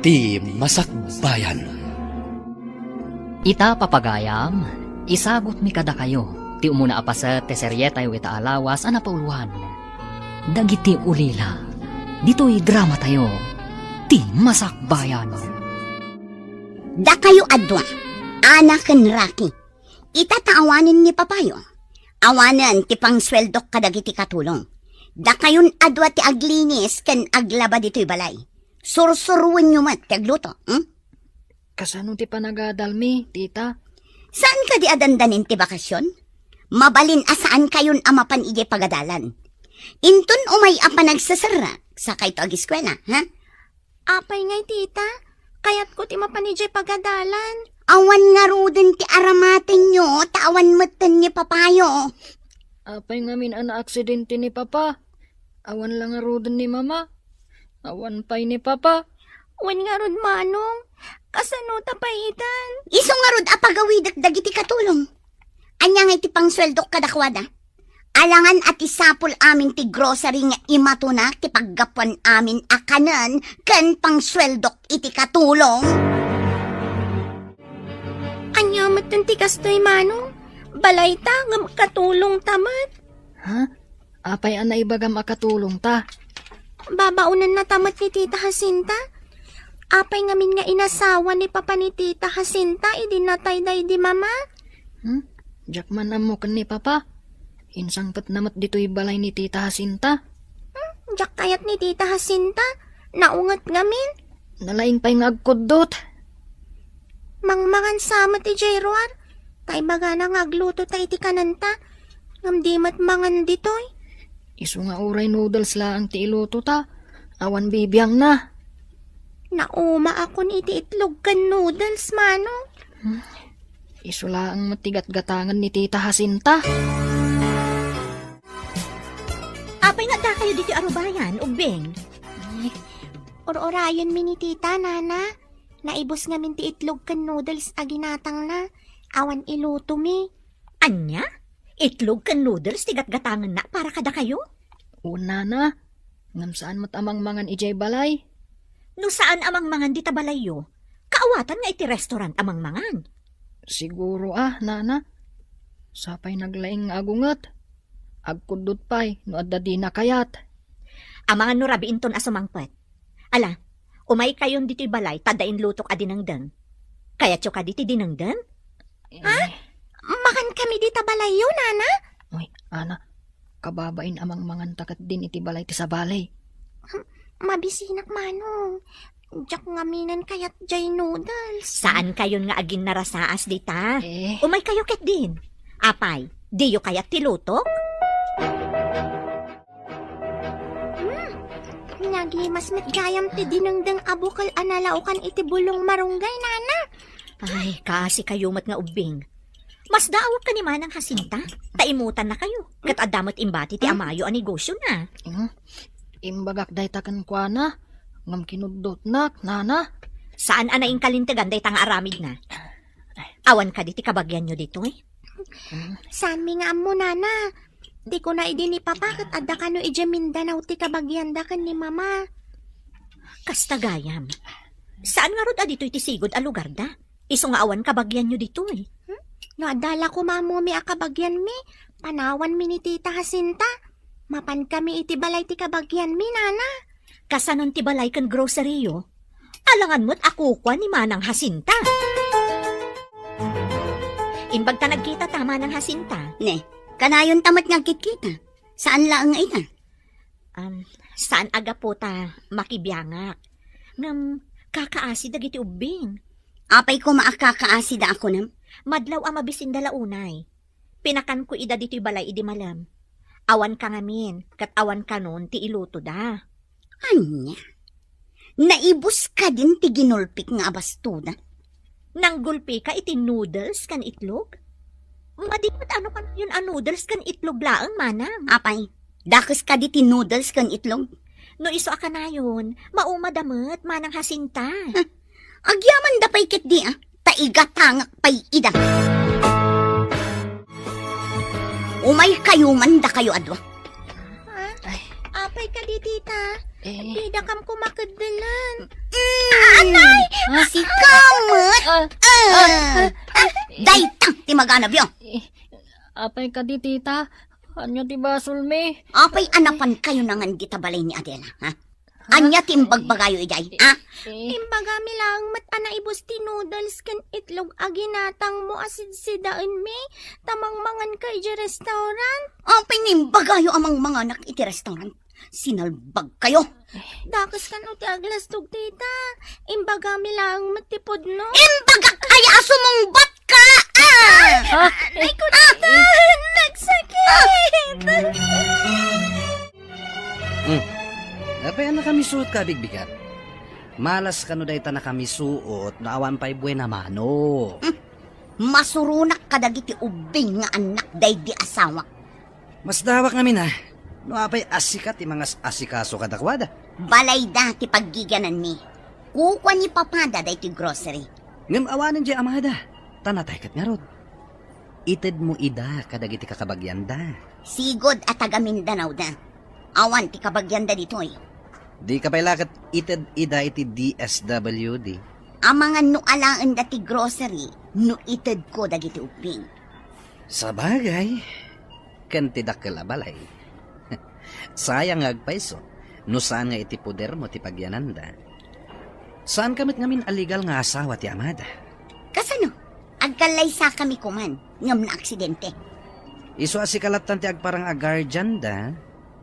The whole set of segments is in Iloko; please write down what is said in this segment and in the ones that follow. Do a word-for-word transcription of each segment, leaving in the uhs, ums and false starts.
Ti Masakbayan. Ita, papagayam, isagutmi kadakayo ti umuna a paset ti serietayo ita a lawas a napauluan, Dagiti Ulila, ditoy dramatayo, Ti Masakbayan. Dakayo a dua, Ana ken Rocky, ita ta awanen ni papayo. Awanen ti pangsueldok kadagiti katulong. Dakayon a dua ti aglinis ken aglaba ditoy balay. Sursuroenyo met ti agluto, hmm? Kasano ti panagadalmi, tita? Saan kadi a dandanin ti bakasion? Mabalin a saankayon a mapan idiay pagadalan. Inton umay a panagseserrek, sakayto agiskuela, ha? Apay ngay, tita? Kayatko ti mapan idiay pagadalan. Awan ngaruden ti aramatenyo, ta awan metten ni papayo. Apay ngamin a naaksidente ni papa? Awan la ngaruden ni mama? Awan pay ni papa? Wen ngarud, manong. Kasano ta pay itan? Isu ngarud a pagawidek dagiti katulong. Ania ngay ti pangsueldok kadakuada? Alangan a ti sapul amin ti grocery nga imatunak ti paggapuan amin a kanen ken pangsueldok iti katulong. Ania metten ti kastoy, manong? Balayta ngem katulongta met. Ha? Apay a naibagam a katulongta? Babaonennata met ni Tita Jacinta. Apay ngamin nga inasawa ni Papa ni Tita Jacinta idi natay daydi Mama? Hmm? Diak man ammo ken ni Papa. Insangpetna met ditoy balay ni Tita Jacinta. Hmm? Diak kayat ni Tita Jacinta. Naunget ngamin. Nalaing pay nga agkuddot. Mangmangan sa met idiay ruar. Ta ibagana nga aglutota iti kanenta. Ngem di met mangan ditoy. Isu nga uray noodles laeng ti ilutota. Awan bibiangna. Naumaakon iti itlog ken noodles, manong. Hmm. Isu laeng met ti gatgatangen ni Tita Jacinta. Apay nga addakayo ditoy arubayan, Ubbing? Ay, ur-urayenmi ni Tita, Nana. Naibus ngamin ti itlog ken noodles a ginatangna. Awan ilutomi. Ania? Itlog ken noodles ti gatgatangenna para kadakayo? Wen, Nana. Ngem saan met a mangmangan idiay balay. No saan a mangmangan dita balayyo, kaawatan nga iti restaurant a mangmangan. Siguro a, Nana. Sapay naglaing nga agunget. Agkuddot pay no adda dina kayat. Amangan no rabiinton a sumangpet. Ala, umaykayon ditoy balay ta adda inlutok a dinengdeng. Kayatyo kadi ti dinengdeng? Ha? Eh. Mangan kami dita balayyo, Nana? Uy, Ana, kababain a mangmanganta ket din iti balay ti sabali. Hmm, mabisinak, Manong. Diak ngaminen kayat jay noodles. Saankayon nga aginnarasaas dita? Eh. Umaykayo ketdin. Apay, diyo kayat ti lutok? Hmm, nagimas met gayam ti dinengdeng a bukel a nalaokan iti bulong marunggay, Nana. Ay, kaasikayo met nga ubbing. Masdaawak ka ni Manang Jacinta, ta imutannakayo. Ket adda met imbati ti amayo a negosiona. Hmm? Imbagak dayta kenkuana, ngem kinuddotnak, Nana. Saan a naingkalintegan dayta nga aramidna? Awan kadi ti kabagianyo ditoy? Saanmi nga ammo, Nana. Ti kuna idi ni Papa ket adda kano idiay Mindanao ti kabagianda ken ni Mama. Kasta gayam. Saan ngarud a ditoy ti sigud a lugarda? Isu nga awan kabagianyo ditoy. Hmm? No adda la koma ammomi a kabagianmi, panawanmi ni Tita Jacinta. Mapankami iti balay ti kabagianmi, Nana. Kasanon ti balay ken grocery-yo? Alangan met a kukua ni Manang Jacinta. Imbag ta nagkitata, Manang Jacinta. Ne, kanayonta met nga agkitkita. Saan laeng a ita? Um, saan a gapu ta makibiangak. Ngem, kakaasi dagiti ubbing. Apay koma a kakaasida a kunam? Madlaw a mabisinda la unay. Pinakanko ida ditoy balay idi malem. Awanka ngamin, ket awan kanon ti ilutoda. Ania? Naibus kadin ti ginulpik nga abastoda? Nanggulpika iti noodles ken itlog? Madi met ano kanayon a noodles ken itlog laeng, Manang? Apay, dakes kadi ti noodles ken itlog? No isu a kanayon, maumada met, Manang Jacinta. Huh? Agyamanda pay ketdi, a, ta igatangak pay ida. Umaykayo man dakayo a dua. Ha? Ay. Apay kadi, tita? Eh. Didakam koma keddelen. Mm. Ana, Sika met? Ah, ah, ah, dayta ti maganabyo. Eh, apay kadi, tita? Ania ti basolmi? Apay a napankayo ngan dita balay ni Adela, ha? Ania ti imbagbagayo idiay, ha? Eh. Imbagami laeng met a naibus ti noodles ken itlog a ginatangmo a sidsidaenmi, ta mangmanganka idiay restaurant. Apay nga imbagayo a mangmanganak iti restaurant? Sinalbagkayo. Dakes kano ti aglastog, tita. Imbagami laeng met ti pudno. Imbagak aya a sumungbatka, ah! Ah, eh, ay, ko, tita, nagsakit. Hmm. Apay a nakamisuotka a bigbigat? Malas kano dayta nakamisuot no awan pay buena mano. Hmm. Masuronak kadagiti ubbing nga annak daydi asawak. Masdawak ngamin a no apay a sika ti mangas-asikaso kadakuada. Balayda ti paggigiananmi. Kukua ni papada daytoy grocery. Ngem awanen diay amada, ta natay ket ngarud. Itedmo ida kadagiti kakabagianda. Sigud a taga Mindanao da. Awan ti kabagianda ditoy. Dika pay la ket ited ida iti D S W D. Amangan no alaenda ti grocery no itedko dagiti ubbing. Sabagay, ken ti dakkel a balay. Sayang nga agpayso no saan nga iti podermo ti pagiananda. Saanka met ngamin a legal nga asawa ti amada. Kasano? Agkallaysakami koman ngem naaksidente. Isu a sika lattan ti agparang a guardian da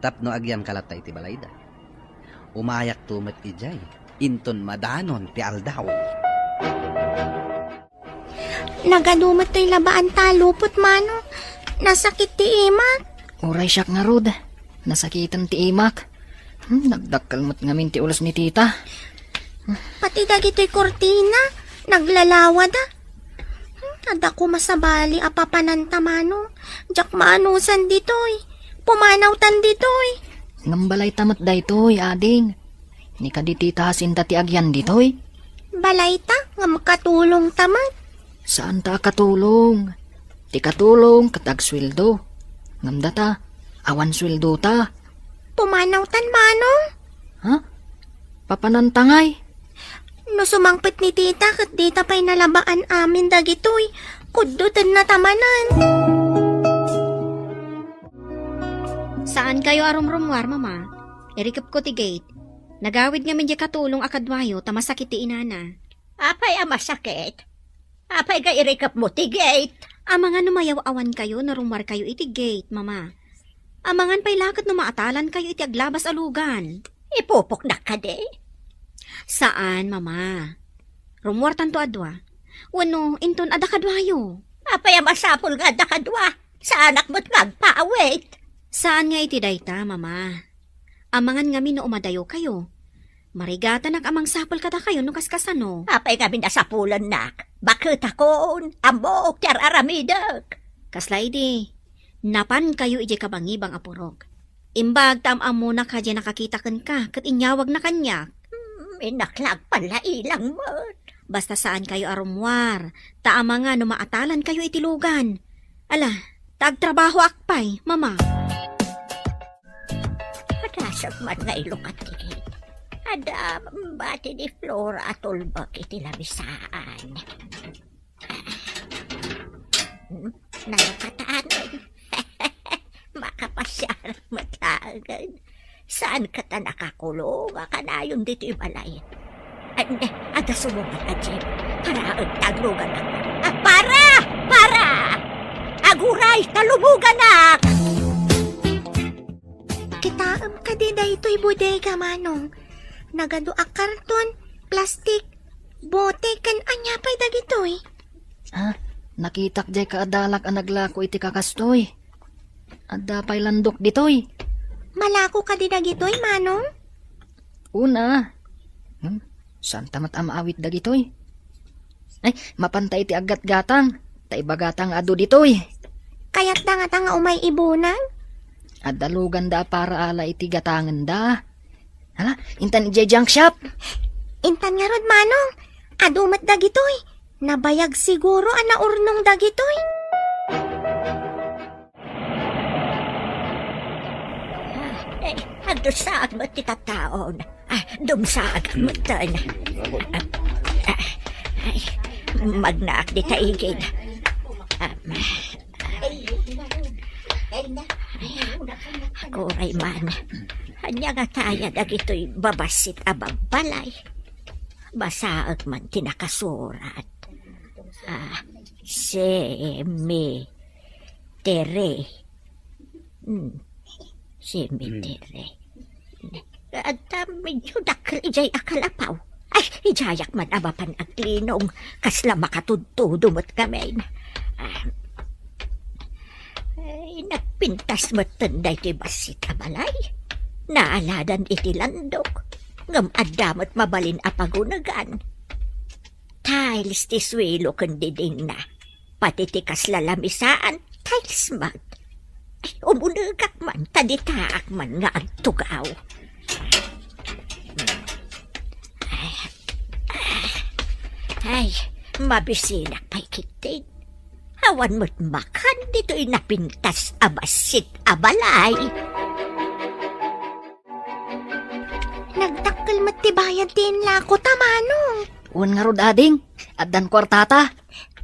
tapno agianka latta iti balayda. Umayakto met idiay inton madanon ti aldaw. Nagadu met toy labaan ta lupot, Manong. Nasakit ti imak. Uray siak ngarud. Nasakiten ti imak. Hmm, nagdakkel met ngamin ti ulos ni tita. Pati dagitoy kurtina, naglalawada. Hmm, adda koma sabali a papananta, Manong. Diak maanusan ditoy. Pumanawtan ditoy. Ngem balayta met daytoy, ading. Ni kadi tita Jacinta ti agian ditoy? Balayta, ngem katulongta met. Saanta a katulong. Ti katulong ket agsueldo. Ngem data, awan sueldota. Pumanawtan, Manong. Ha? Papananta ngay? No sumangpet ni tita ket dita pay nalabaan amin dagitoy, kuddutennata manen. Saankayo a rumrummuar, Mama. Irikepko ti gate. Nagawid ngamin diay katulong a kaduayo ta masakit ti inana. Apay a masakit? Apay nga irikepmo ti gate? Amangan no mayaw-awankayo no rummuarkayo iti gate, Mama. Amangan pay la ket no maatalankayo iti aglabas a lugan. Ipupoknak kadi? Saan, Mama. Rummuartanto a dua. Wenno, inton adda kaduayo. Apay a masapul nga adda kadua? Saanak met nga agpaawit. Saan nga iti dayta, Mama. Amangan ngamin no umadayokayo. Marigatanak a mangsapul kadakayo no kaskasano. Apay ngamin a sapulennak? Baketakon, ammok ti ar-aramidek. Kasla idi, napankayo idiay kabangibang a purok. Imbag ta am-ammonak a diay nakakita kenka ket inyawagna kaniak. Hmm, innak la agpallailang met. Basta saankayo a rummuar, ta amangan no maatalankayo iti lugan. Ala, ta agtrabahoak pay, Mama. Padasag man nga ilukat ti gate. Adda bati ni Flora a tulbek iti lamisaan. Hmm, nalukatanen. Makapasiar met laengen. Saan ket a nakakulong a kanayon ditoy balay? Ay, ne, adda sumungbat a jeep. Paraek ta agluganak. Ah, para! Para! Aguray ta lumuganak! Kitaem kadi daytoy bodega, Manong? Nagadu a karton, plastik, bote, ken ania pay dagitoy? Ah, nakitak diay kaadalak a naglako iti kakastoy. Adda pay landok ditoy. Malako kadi dagitoy, Manong? Una. Hmm, saanta met a maawit dagitoy. Ay, mapanta iti aggatgatang. Ta ibagata nga adu ditoy. Kayatda ngata nga umay ibunang? Adda luganda a para ala iti gatangenda. Hala, intan idiay junk shop. Intan ngarud, Manong. Adu met dagitoy. Nabayag siguro a naurnong dagitoy. Ah, eh, agdusaag met ti tattaon. Ah, dumsaag met ten. Ah, ah, Ay, magnaak dita igid. Am, ay, akuray man. Ania nga taya dagitoy babassit a babbalay? Basaek man ti nakasurat. Ah, cemetery. Hmm. Cemetery. Adda medyo dakkel idiay a kalapaw. Ay, idiayak man a mapan aglinong. Kasla makatudtudo met ngamin. Ah, ay, nagpintas metten daytoy bassit a balay. Naaladan iti landok. Ngem adda met mabalin a pagunegan. Tiles ti suelo ken didingna. Pati ti kasla lamisaan, tiles met. Ay, umunegak man, ta ditaak man nga agtugaw. Ay, mabisinak pay ketdi. Awan met makan ditoy napintas a bassit a balay. Nagdakkel met ti bayad ti inlako ta, Manong. Wen ngarud, ading, addan kuartata.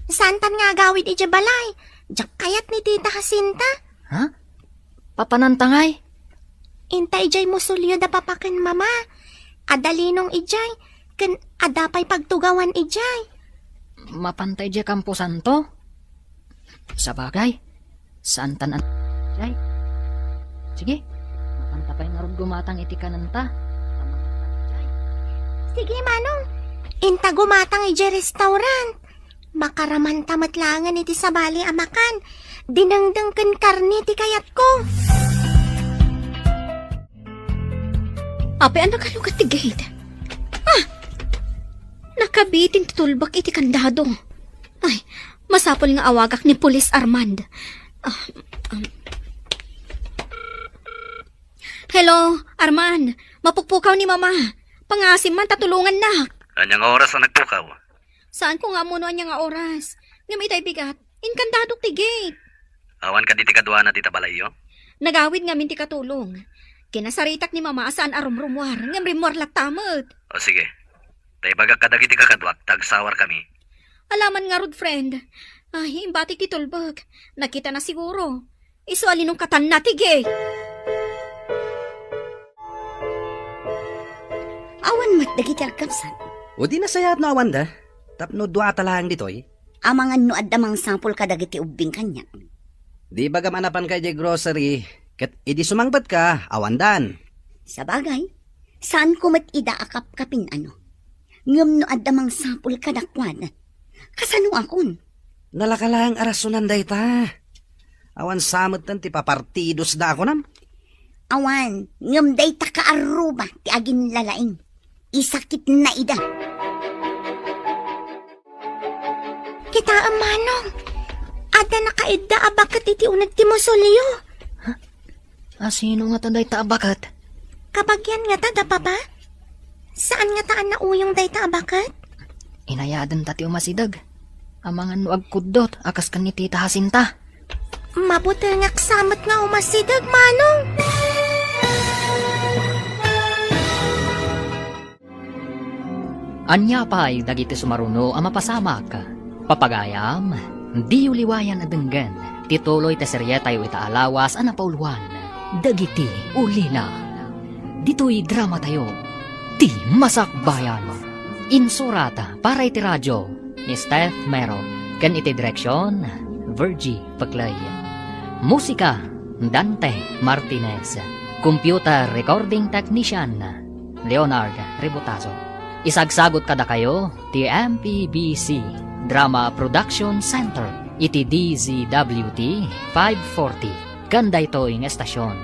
Saantan nga agawid idiay balay. Diak kayat ni Tita Jacinta. Ha? Papananta ngay? Inta idiay musolyo da papa ken mama. Adda linong idiay, ken adda pay pagtugawan idiay. Mapanta idiay kamposanto? Sabagay, saantan an-, jay. Sige, mapanta pay ngarud gumatang iti kanenta. Sige, Manong. Inta gumatang idiay restaurant. Makaramanta met laengen iti sabali a makan. Dinengdeng ken karne ti kayatko. Apay a nakalukat ti gate? Ah! Nakabitin ti tulbek iti kandado. Ay, masapul nga awagak ni Pulis Armand. Ah, um. Hello, Armand. Mapukpukaw ni Mama. Pangaasim man ta tulongannak. Ania nga oras a nagpukaw? Saanko nga ammo no ania nga oras. Ngem itay bigat, inkandadok ti gate. Awan kadi ti kaduana dita balayyo? Nagawid ngamin ti katulong. Kinasaritak ni Mama a saan a rumrumuar, ngem rimmuar latta met. O sige. Ta ibagak kadagiti kakaduak ta agsawarkami. Alaman ngarud, friend. Ay, imbatik ti tulbek. Nakitana siguro. Isu a linungkatanna ti gate. Awan met dagiti agkabsat. O di nasayaat no awanda. Tapno duata laeng ditoy. Amangan no adda mangsapul kadagiti ubbing kaniak. Di bagam a napanka idiay grocery, ket idi sumangpetka, awandan. Sabagay, saanko met ida a kapkapin, ano. Ngem no adda mangsapul kadakuada, kasanoakon? Nalaka laeng a rasonan dayta. Awan sa metten ti papartidosda a kunam. Awan, ngem dayta kaarruba ti aginlalaing. Isakitna ida. Kitaem, Manong. Adda nakaidda a baket iti uneg ti musolyo. A sino ngata dayta a baket? Kabagian ngata da Papa? Saan ngata a nauyong dayta a baket? Inayadenta ti umasideg. Amangan no agkuddot a kas ken ni Tita Jacinta. Mabutengak sa met nga umasideg, Manong. Ania pay dagiti sumaruno a mapasamak? Papagayam, diyo liwayan a denggen ti tuloy ti serietayo ita a lawas a napauluan, Dagiti Ulila. Ditoy dramatayo, Ti Masakbayan. Insurat para iti radio ni Steph Mero ken iti direksion, Virgie Peclay. Musika, Dante Martinez. Computer recording technician, Leonard Ributazo. Isagsagot kadakayo ti M P B C Drama Production Center iti D Z W T five forty ken daytoy nga estasion.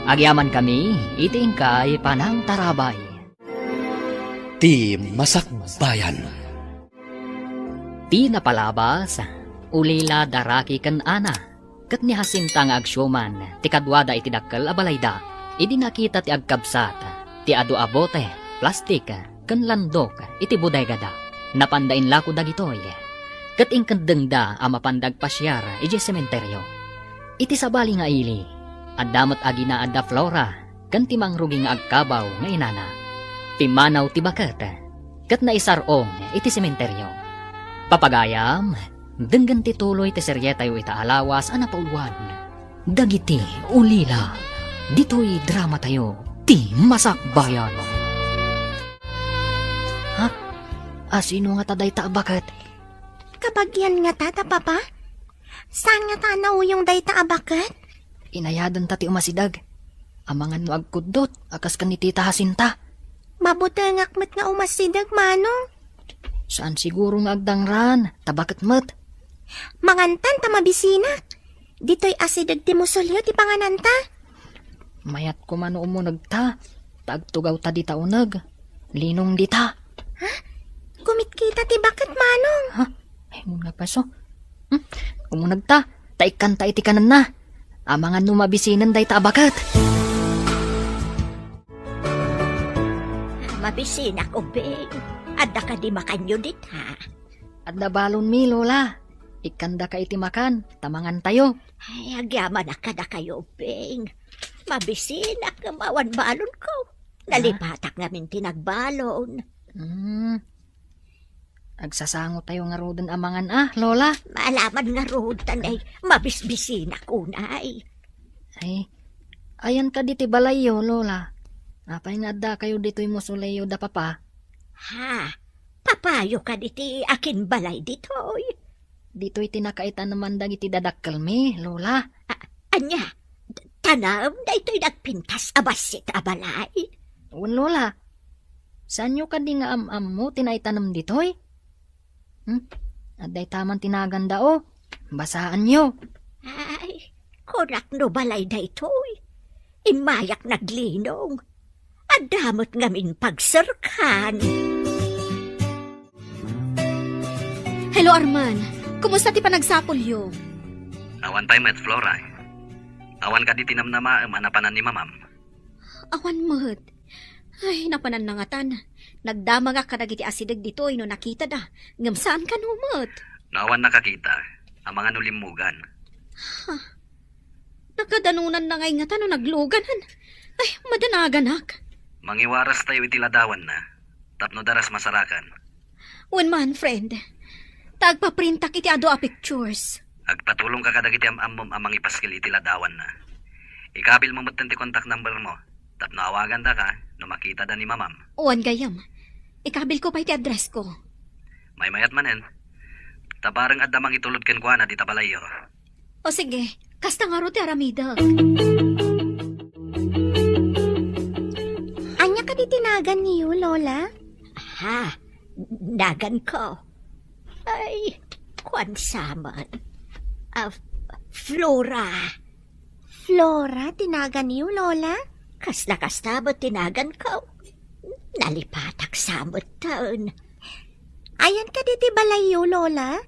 Agyamankami iti inkay panangtarabay. Ti Masakbayan. Ti napalabas, Ulila, Daraki ken Ana. Ket ni Jacinta nga agsiuman ti kaduada iti dakkel a balayda, idi nakita ti agkabsat ti adu a bote, plastik, ken landok iti bodegada. Napanda inlako dagitoy, ket inkeddengda a mapanda agpasiar idiay sementerio. Iti sabali nga ili, adda met aginaad da Flora ken ti mangrugi nga agkabaw nga inana. Pimmanaw ti baket, ket naisar-ong iti sementerio. Papagayam, denggen ti tuloy ti serietayo ita a lawas a napauluan, Dagiti Ulila. Ditoy dramatayo, ti Masakbayan. Ha? Asino ngata dayta a baket? Kabagian ngata ta, Papa? Saan ngata a nauyong dayta a baket? Inayadenta ti umasideg. Amangan no agkuddot a kas ken ni Tita Jacinta. Mabutengak met nga umasideg, Manong. Saan siguro nga agdangran, ta baket met. Mangantan ta mabisinak. Ditoy asideg ti musolyo ti pangananta. Mayat koma no umunegta, ta agtugawta dita uneg. Linong dita. Ha? Kumitkita ti baket, Manong. Ha? Ay, muna paso. Hmm? Umunegta, ta ikkanta iti kanenna. Amangan no mabisinen dayta a baket. Mabisinak, Ubing. Adda kadi makanyo dita? Adda balonmi, Lola. Ikkandaka iti makan, ta mangantayo. Ay, agyamanak kadakayo, Ubing. Mabisinak ngem awan balonko. Nalipatak ngamin ti nagbalon. Hmm. Agsasangotayo ngaruden a mangan a, Lola. Maalaman ngarud, ta nay, mabisbisinak unay. Ay, ayan kadi ti balayyo, Lola? Apay nga addakayo ditoy musolyo da Papa? Ha? Papayo kadi ti akinbalay ditoy? Ditoy ti nakaitaneman dagiti dadakkelmi, Lola. A-, ania? Tanem daytoy nagpintas a bassit a balay? Wen, Lola. Saanyo kadi nga am-ammo ti naitanem ditoy? Hmm? Adda itaman ti naganda, o. Basaanyo. Ay, kunak no balay daytoy. Immayak naglinong. Adda met ngamin pagserkan. Hello, Arman. Kumusta ti panagsapulyo? Awan pay met, Flora. Awan kadi ti namnamaem a napanan ni Mamam? Awan met. Ay, napanan nangatan. Nagdamagak kadagiti asideg ditoy no nakitada. Ngem saan kano met? No awan nakakita, amangan no limmugan. Ha? Nakadanunan na ngay ngata no nagluganan. Ay, madanaganak. Mangiwaras tayo iti ladawanna, tapno daras masarakan. Wen man, friend. Ta agpaprintak iti adu a pictures. Agpatulongka kadagiti am-ammom a mangipaskil iti ladawanna. Ikabilmo metten ti contact number mo, tapno awagandaka no makitada ni Mamam. Wen gayam. Ikabilko pay ti address ko. Maymayat manen. Ta bareng adda mangitulod kenkuana dita balayyo. O sige, kasta ngarud ti aramidek. Ania kadi ti naganyo, Lola? Ha? Naganko? Ay, kuan sa man. Ah, Flora. Flora ti naganyo, Lola? Kasla kasta met ti naganko. Nalipatak sa metten. Ayan kadi ti balayyo, Lola?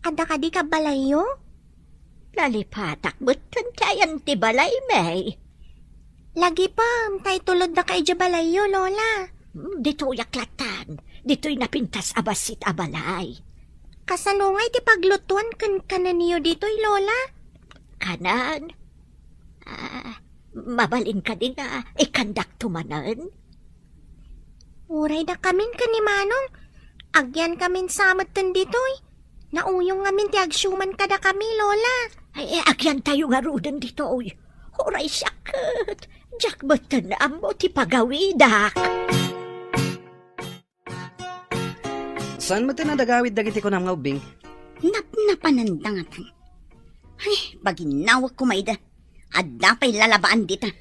Adda kadi kabbalayyo? Nalipatak metten ti ayan ti balay, May. Lagipem, ta itulodda ka idiay balayyo, Lola. Hmm, ditoyak lattan. Ditoy napintas a bassit a balay. Kasano ngay ti paglutuan ken kanenyo ditoy, Lola? Kanan? Ah, mabalin kadi nga ikkandakto manen? Uray dakamin ken ni Manong, agyankamin sa metten ditoy. Nauyong ngamin ti agsiuman kadakami, Lola. Ay, eh, agyantayo ngaruden ditoy. Uray siak ket, diak metten ammo ti pagawidak. Saan metten a nagawid dagiti kunam nga ubbing? Napnapananda ngatan. Ay, paginnawek koma ida. Adda pay lalabaan dita.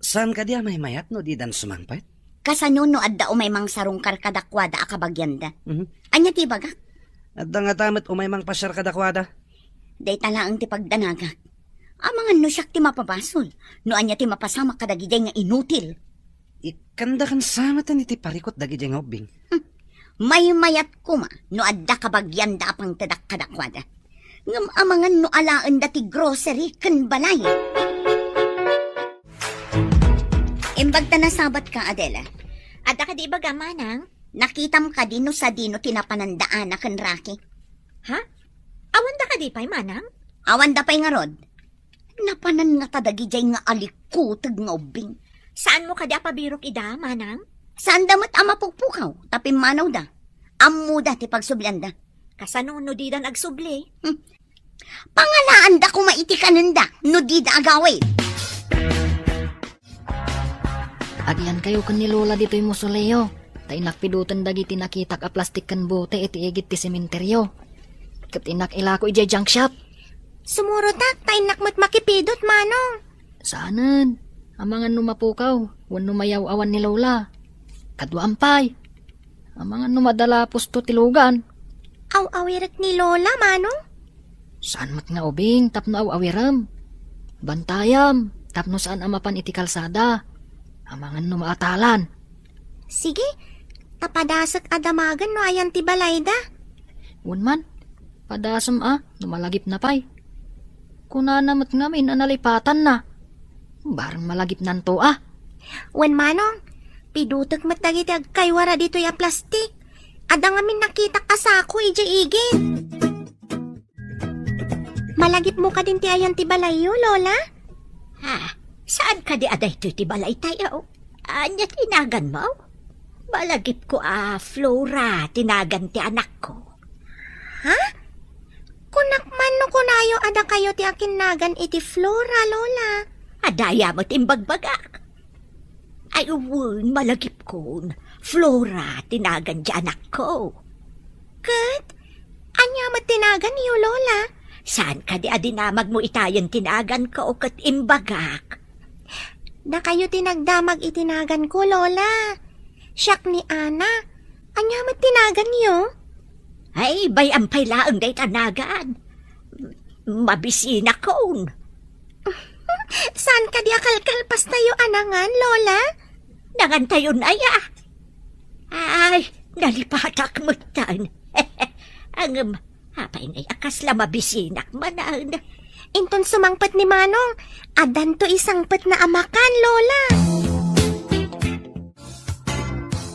Saan kadi a maymayat no didan sumangpet? Kasano no adda umay mangsarungkar kadakuada a kabagianda? Mhm. Ania ti ibagak? Adda ngata met umay mangpasiar kadakuada. Dayta laeng ti pagdanagak. Amangan no siak ti mapabasol, no ania ti mapasamak kadagidiay nga inutil. Ikkandakan sa metten iti parikut dagidiay nga ubbing. Hmm. Maymayat koma no adda kabagianda a pangtedak kadakuada. Ngem amangan no alaenda ti grocery ken balay. Imbag ta nasabatka, Adela. Adda kadi ibaga, Manang? Nakitam kadi no sadino ti napananda Ana ken Rocky? Ha? Awanda kadi pay, Manang? Awanda pay ngarud. Napanan ngata dagidiay nga alikuteg nga ubbing. Saanmo kadi a pabirok ida, Manang? Saanda met a mapukpukaw, ta pimmanawda. Ammoda ti pagsublianda. Kasano no didan agsubli? Hmm. Pangalaanda koma iti kanenda no dida agawid. Agiankayo ken ni Lola ditoy mausoleo, ta innak piduten dagiti nakitak a plastik ken bote iti igid ti sementerio. Ket innak ilako idiay junk shop. Sumurotak, ta innak met makipidut, Manong. Saanen. Amangan no mapukaw, wenno mayaw-awan ni Lola. Kaduaan pay. Amangan no madalapusto ti lugan. Aw-awirek ni Lola, Manong? Saan met nga ubing tapno aw-awirem. Bantayam, tapno saan a mapan iti kalsada. Amangan no maatalan. Sige, ta padasek a damagen no ayan ti balayda. Wen man, padasem a no malagipna pay. Kunana met ngamin a nalipatanna. Bareng malagipnanto a. Wen Manong, pidutek met dagiti agkaywara ditoy a plastik. Adda ngamin nakitak a sako idiay igid. Malagipmo kadin ti ayan ti balayyo, Lola? Ha? Saan kadi a daytoy ti balaytayo? Ania ti naganmo? Malagipko a Flora ti nagan ti anakko. Ha? Kunak man no kunayo a dakayo ti akinnagan iti Flora, Lola. Adda aya met imbagbagak. Ay, wen, malagipkon. Flora ti nagan ti anakko. Ket, ania met ti naganyo, Lola? Saan kadi a dinamagmo itayen ti naganko ket imbagak? Dakayo ti nagdamag iti naganko, Lola. Siak ni Ana. Ania met ti naganyo? Ay, bay-am pay laeng dayta nagan. Mabisinakon. Saan kadi a kalkalpastayo a nangan, Lola? Nangantayon aya? Ay, nalipatak metten. Ngem, apay ngay a kasla mabisinak manen? Inton sumangpet ni Manong, addanto isangpetna a makan, Lola.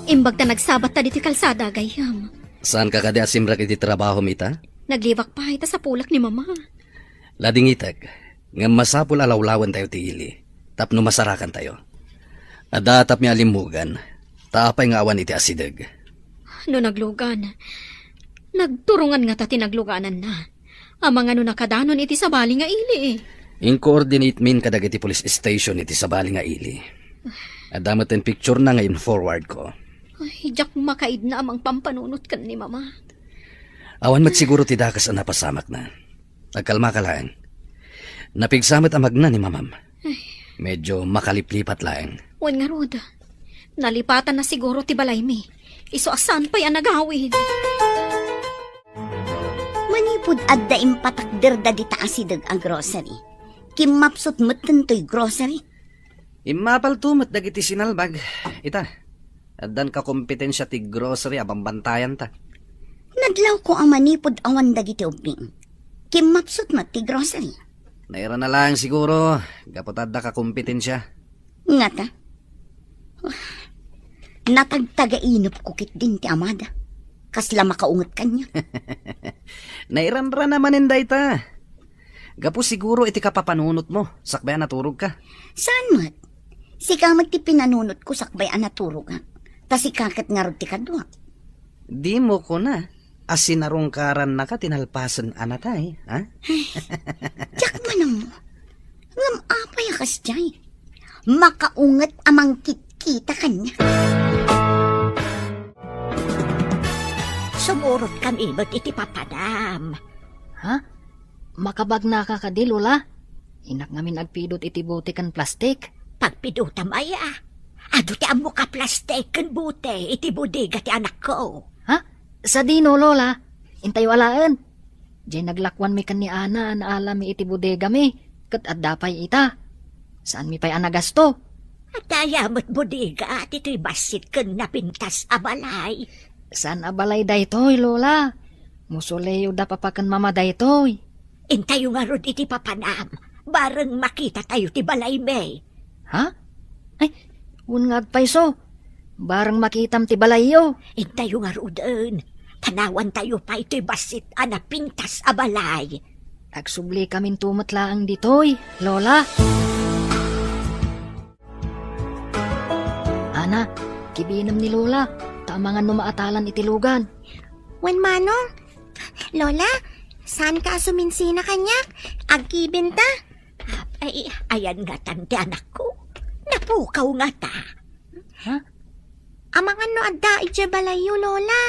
Imbag ta nagsabatta ditoy kalsada, gayyem. Saanka kadi a simrek iti trabahom ita? Naglibak pay ta sapulak ni Mama. Ladingitek, ngem masapul a lawlawentayo ti ili tapno masarakantayo. Adda tapmi a limmugan, ta apay nga awan iti asideg? No naglugan, nagturongan ngata ti naglugananna. Amangan no nakadanon iti sabali nga ili. Inkoordinate min kadagiti police station iti sabali nga ili. Adda met ti picturena nga in-forwardko. Ay, diak makaidna a mangpampanunot ken ni Mama. Awan met siguro ti dakes a napasamakna. Agkalmaka laeng. Napigsa met a magna ni Mamam. Ay. Medyo makaliplipat laeng. Wen ngarud, nalipatanna siguro ti balaymi. Isu a saan pay a nagawid. Manipud adda impatakderda dita asideg a grocery, kimmapsut metten toy grocery. Immapalto met dagiti sinalbag. Ita, addan kakompetensia ti grocery a bambantayanta. Nadlawko a manipud awan dagiti ubbing, kimmapsut met ti grocery. Nairana laeng siguro, gapu ta adda kakompetensia. Ngata? Natagtagainepko ketdin ti amada. Kasla makaunget kaniak. Nairanrana manen dayta. Gapu siguro iti kapapanunotmo, sakbay a naturogka. Saan met? Sika met ti pinanunotko sakbay a naturogak. Ta sika ket ngarud ti kaduak. Dimo kuna a sinarungkarannaka ti nalpasen a natay, ha? Diak man ammo. Ngem apay a kasdiay? Makaunget a mangkitkita kaniak. Sumurotkami met iti papanam. Ha? Makabagnaka kadi, Lola? Innak ngamin agpidut iti bote ken plastik. Pagpidutam aya? Adu ti ammoka plastik ken bote iti bodega ti anakko. Ha? Sadino, Lola? Intayo alaen. Diay naglakuanmi ken ni Ana a naalami iti bodegami, ket adda pay ita. Saanmi pay a nagasto. Adda aya met bodega ditoy bassit ken napintas a balay? Saan a balay daytoy, Lola. Mausoleo da Papa ken Mama daytoy. Intayo ngarud iti papanam. Bareng makitatayo ti balaymi. Ha? Ay, wen nga agpayso. Bareng makitam ti balayyo. Intayo ngaruden. Panawantayo pay toy bassit a napintas a balay. Agsubli kaminto met laeng ditoy, Lola. Ana, kibinem ni Lola, ta amangan no maatalan iti lugan. Wen Manong, Lola, saanka a suminsina kaniak? Agkibenta? Ay, ayan ngatan ti anakko. Napukaw ngata. Ha? Amangan no adda idiay balayyo, Lola.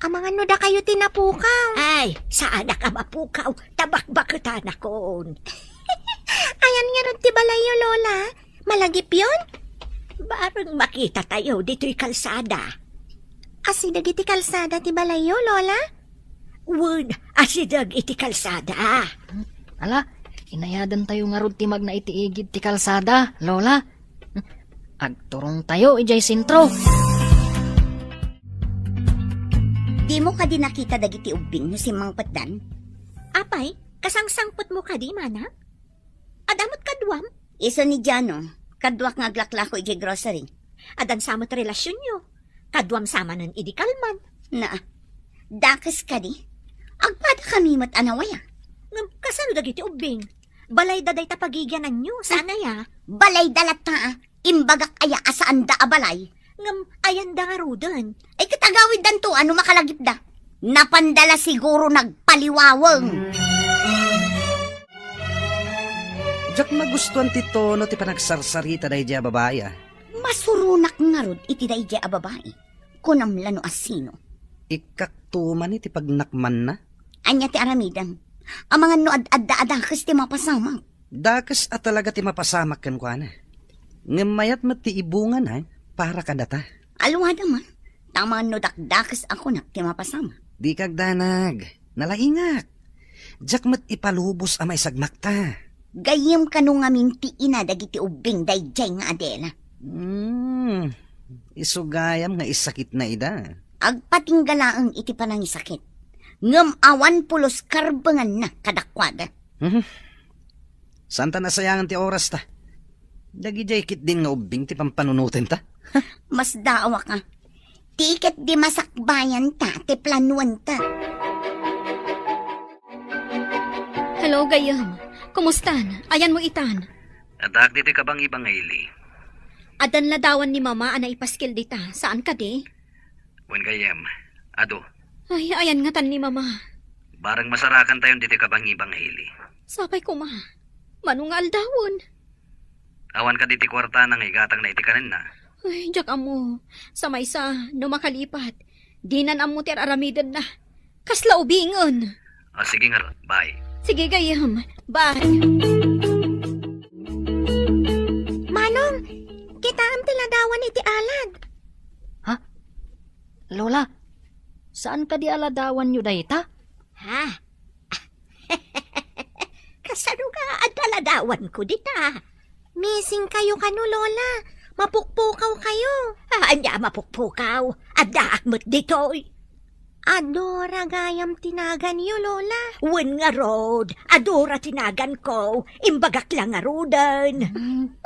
Amangan no dakayo ti napukaw. Ay, saanak a mapukaw, ta bakbaketanakon. Ayan ngarud ti balayyo, Lola. Malagipyon? Bareng makitatayo ditoy kalsada. Asideg iti kalsada ti balayyo, Lola? Wen, asideg iti kalsada. Ala, inayadantayo ngarud ti magna iti igid ti kalsada, Lola. Agturongtayo idiay sentro. Dimo kadi nakita dagiti ubbing no simmangpetdan? Apay, kasangsangpetmo kadi, manang? Adda met kaduam? Isu ni Jano, kaduak nga aglaklako idiay grocery. Addan sa met relasionyo. Kaduam sa manen idi kalman. Na, dakes kadi? Agpada kami met a nawaya. Ngem kasano dagiti ubbing? Balayda dayta pagigiananyo, saan aya? Balayda latta, a. Imbagak aya a saanda a balay? Ngem ayanda ngaruden? Ay, ket agawiddanto a no makalagipda. Napanda la siguro nagpaliwaweng. Diak magustuan ti tono ti panagsarsarita daydiay a babai, a. Masuronak ngarud iti daydiay a babai. Kunam la no asino. Ikkakto man iti pagnakmanna. Ania ti aramidem? Amangan no ad-adda a dakes ti mapasamak. Dakes a talaga ti mapasamak kenkuana. Ngem mayat met ti ibungana para kadata. Alwada man, ta amangan no dakdakes a kunak ti mapasamak. Dika agdanag. Nalaingak. Diak met ipalubos a maisagmakta. Gayyem kano ngamin ti ina dagiti ubbing daydiay nga Adela. Hmm, isu gayam nga isakitna ida. Agpatingga laeng iti panangisakit. Ngem awan pulos karbenganna kadakuada. Mhm. Saanta nasayangan ti orasta. Dagidiay ketdin nga ubbing ti pampanunotenta. Masdaawak a. Ti ketdi masakbayanta ti planuanta. Hello, gayyem. Kumustan? Ayanmo itan? Addaak ditoy kabangibang nga ili. Addan ladawan ni Mama a naipaskil dita, saan kadi? Wen, gayyem, adu. Ay, ayan ngatan ni Mama. Bareng masarakantayon ditoy kabangibang nga ili. Sapay koma. Mano nga aldawen? Awan kadi ti kuartana nga igatangna iti kanenna? Ay, diak ammo. Sa maysa, no makalipat, dinan ammo ti ar-aramidenna. Kasla ubingen. Ah, sige ngarud. Bye. Sige, gayyem. Bye. Manong, kitaem ti ladawan iti alad. Ha? Lola, saan kadi a ladawanyo dayta? Ha? Kasano nga adda ladawanko dita? Missing kayo kano, Lola. Mapukpukaw kayo. Ah, ania a mapukpukaw? Addaak met ditoy. Adora gayam ti naganyo, Lola. Wen ngarud, Adora ti naganko. Imbagak la ngaruden. Hmm.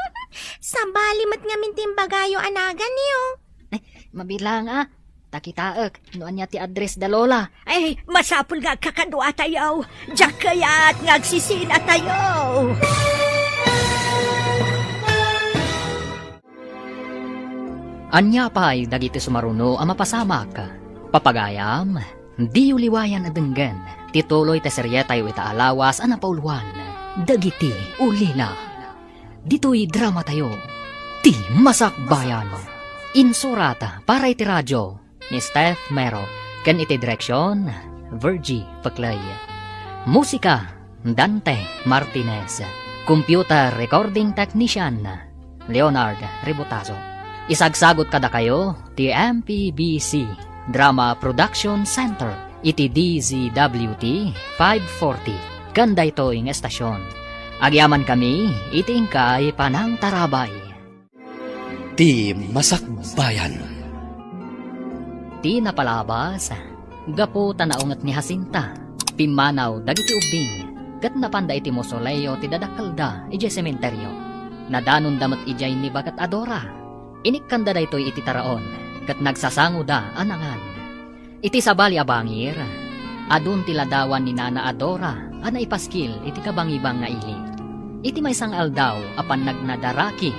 Sabali met ngamin ti imbagayo a naganyo. Ay, mabilang a. Ta kitaek no ania ti address da Lola. Ay, masapul nga agkakaduatayo. Diak kayat nga agsisinatayo. Ania pay dagiti sumaruno a mapasamak? Papagayam, diyo liwayan a denggen ti tuloy ti serietayo ita a lawas a napauluan, Dagiti Ulila. Ditoy dramatayo, Ti Masakbayan. Insurat para iti radio ni Steph Mero, ken iti direksion, Virgie Peclay. Musika, Dante Martinez. Computer recording technician, Leonard Rebotazo. Isagsagut kadakayo ti M P B C Drama Production Center iti D Z W T five forty ken daytoy nga estasion. Agyamankami iti inkay panangtarabay. Ti Masakbayan. Ti napalabas, gapu ta naunget ni Jacinta, pimmanaw dagiti ubbing, ket napanda iti mausoleo ti dadakkelda idiay sementerio. Nadanonda met idiay ni Baket Adora. Inikkanda daytoy iti taraon, ket nagsasangoda a nangan. Iti sabali a bangir, adun ti ladawan ni Nana Adora a naipaskil iti kabangibang nga ili. Iti maysa nga aldaw a pannagnadaraki,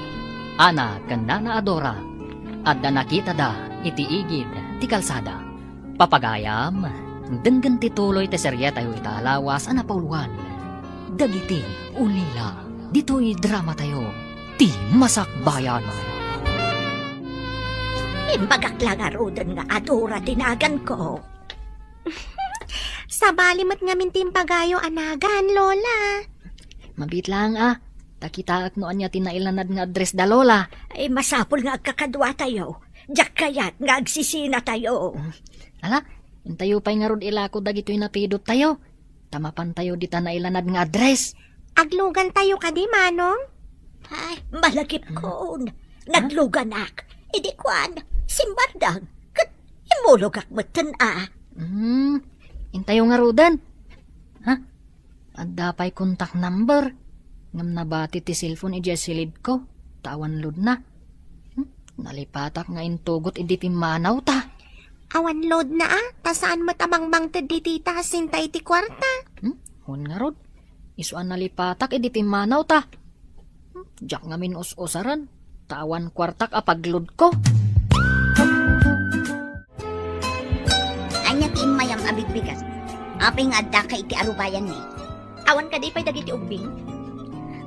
Ana ken Nana Adora, adda nakitada iti igid ti kalsada. Papagayam, Denggen ti tuloy ti serietayo ita a lawas a napauluan, Dagiti Ulila. Ditoy dramatayo, Ti Masakbayan. Imbagak la ngaruden nga Adora ti naganko. Sabali met ngamin ti imbagayo a nagan, Lola. Mabiit laeng a, ta kitaek no ania ti nailanad nga address da Lola. Ay, masapul nga agkakaduatayo. Diak kayat nga agsisinatayo. Ala, intayo pay ngarud ilako dagitoy napidottayo. Ta mapantayo dita nailanad nga address. Aglugantayo kadi, Manong? Ay, malagipkon. Nagluganak. Idi kuan, simbardang. Ket immulogak metten a. Hmm, intayo ngaruden. Ha? Adda pay contact number. Ngem nabati ti cellphone idiay silidko. Ta awan loadna. Hmm? Nalipatak nga intugot idi pimmanawta. Awan loadna a, ta saan met a mangmangted ni tita a sinta iti kuarta. Hmm? Wen ngarud, isu a nalipatak idi pimmanawta. Hmm? Diak ngamin us-usaren, ta awan kuartak a pagloadko. Ania ti immayam a bigbigat? Apay nga addaka iti arubayanmi? Awan kadi pay dagiti ubbing?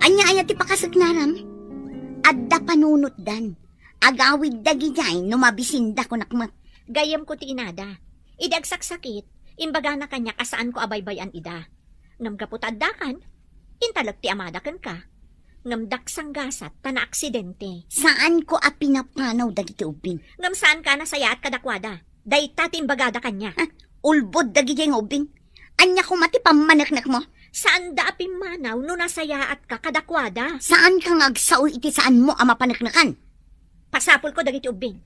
Ania aya ti pakasagnaram? Adda panunotdan. Agawid dagidiay no mabisinda, kunak met. Gayyemko ti inada. Idi agsaksakit, imbagana kaniak a saanko a baybay-an ida. Ngem gapu ta addakan, intalek ti amada kenka. Ngem daksanggasat ta naaksidente. Saanko a pinapanaw dagiti ubbing. Ngem saanka a nasayaat kadakuada. Dayta ti imbagada kaniak. Ah, ulbod dagidiay nga ubbing. Ania koma ti pammaneknekmo? Saanda a pimmanaw no nasayaatka kadakuada. Saanka nga agsao iti saanmo a mapaneknekan? Pasapulko dagiti ubbing.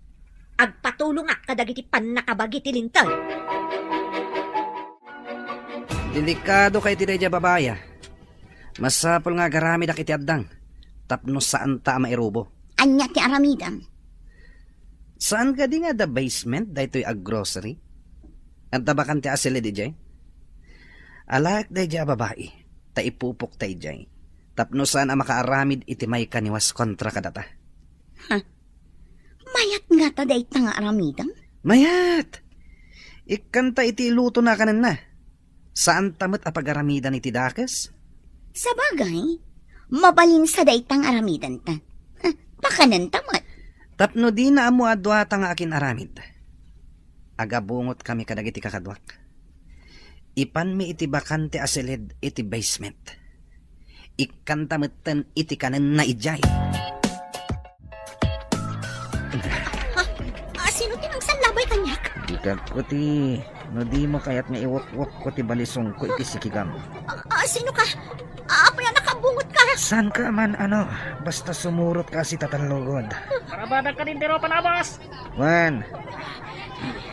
Agpatulongak kadagiti pannakabagi ti linteg. Delikadoka iti daydiay babai a. Masapul nga agaramidak iti addang tapno saanta a mairubo. Ania ti aramidem? Saan kadi nga adda basement daytoy a grocery? Adda bakante a silid idiay? Alaek daydiay a babai, ta ipupokta idiay. Tapno saan a makaaramid iti maikaniwas kontra kadata. Ha? Mayat ngata dayta nga aramidem? Mayat! Ikkanta iti ilutona kenenna. Saanta met a pagaramidan iti dakes? Sabagay, mabalinsa dayta nga aramidanta. Ha, pakanenta met. Tapno dina ammo a duata nga akin-aramid, agabungotkami kadagiti kakaduak. Ipanmi iti bakante a silid iti basement. Ikkanta metten iti kanenna idiay. Ha? Ah, sino ti nangsallabay kaniak? Dikagko ti, no dimo kayat nga iwukwukko ti balisongko iti sikigam. Ah, ah, sino ka? Ah, apay a nakabungotka? Saanka man, ano, basta sumurot ka a sitatallugod. Parabadak kadin ti ropa na, boss. Wen,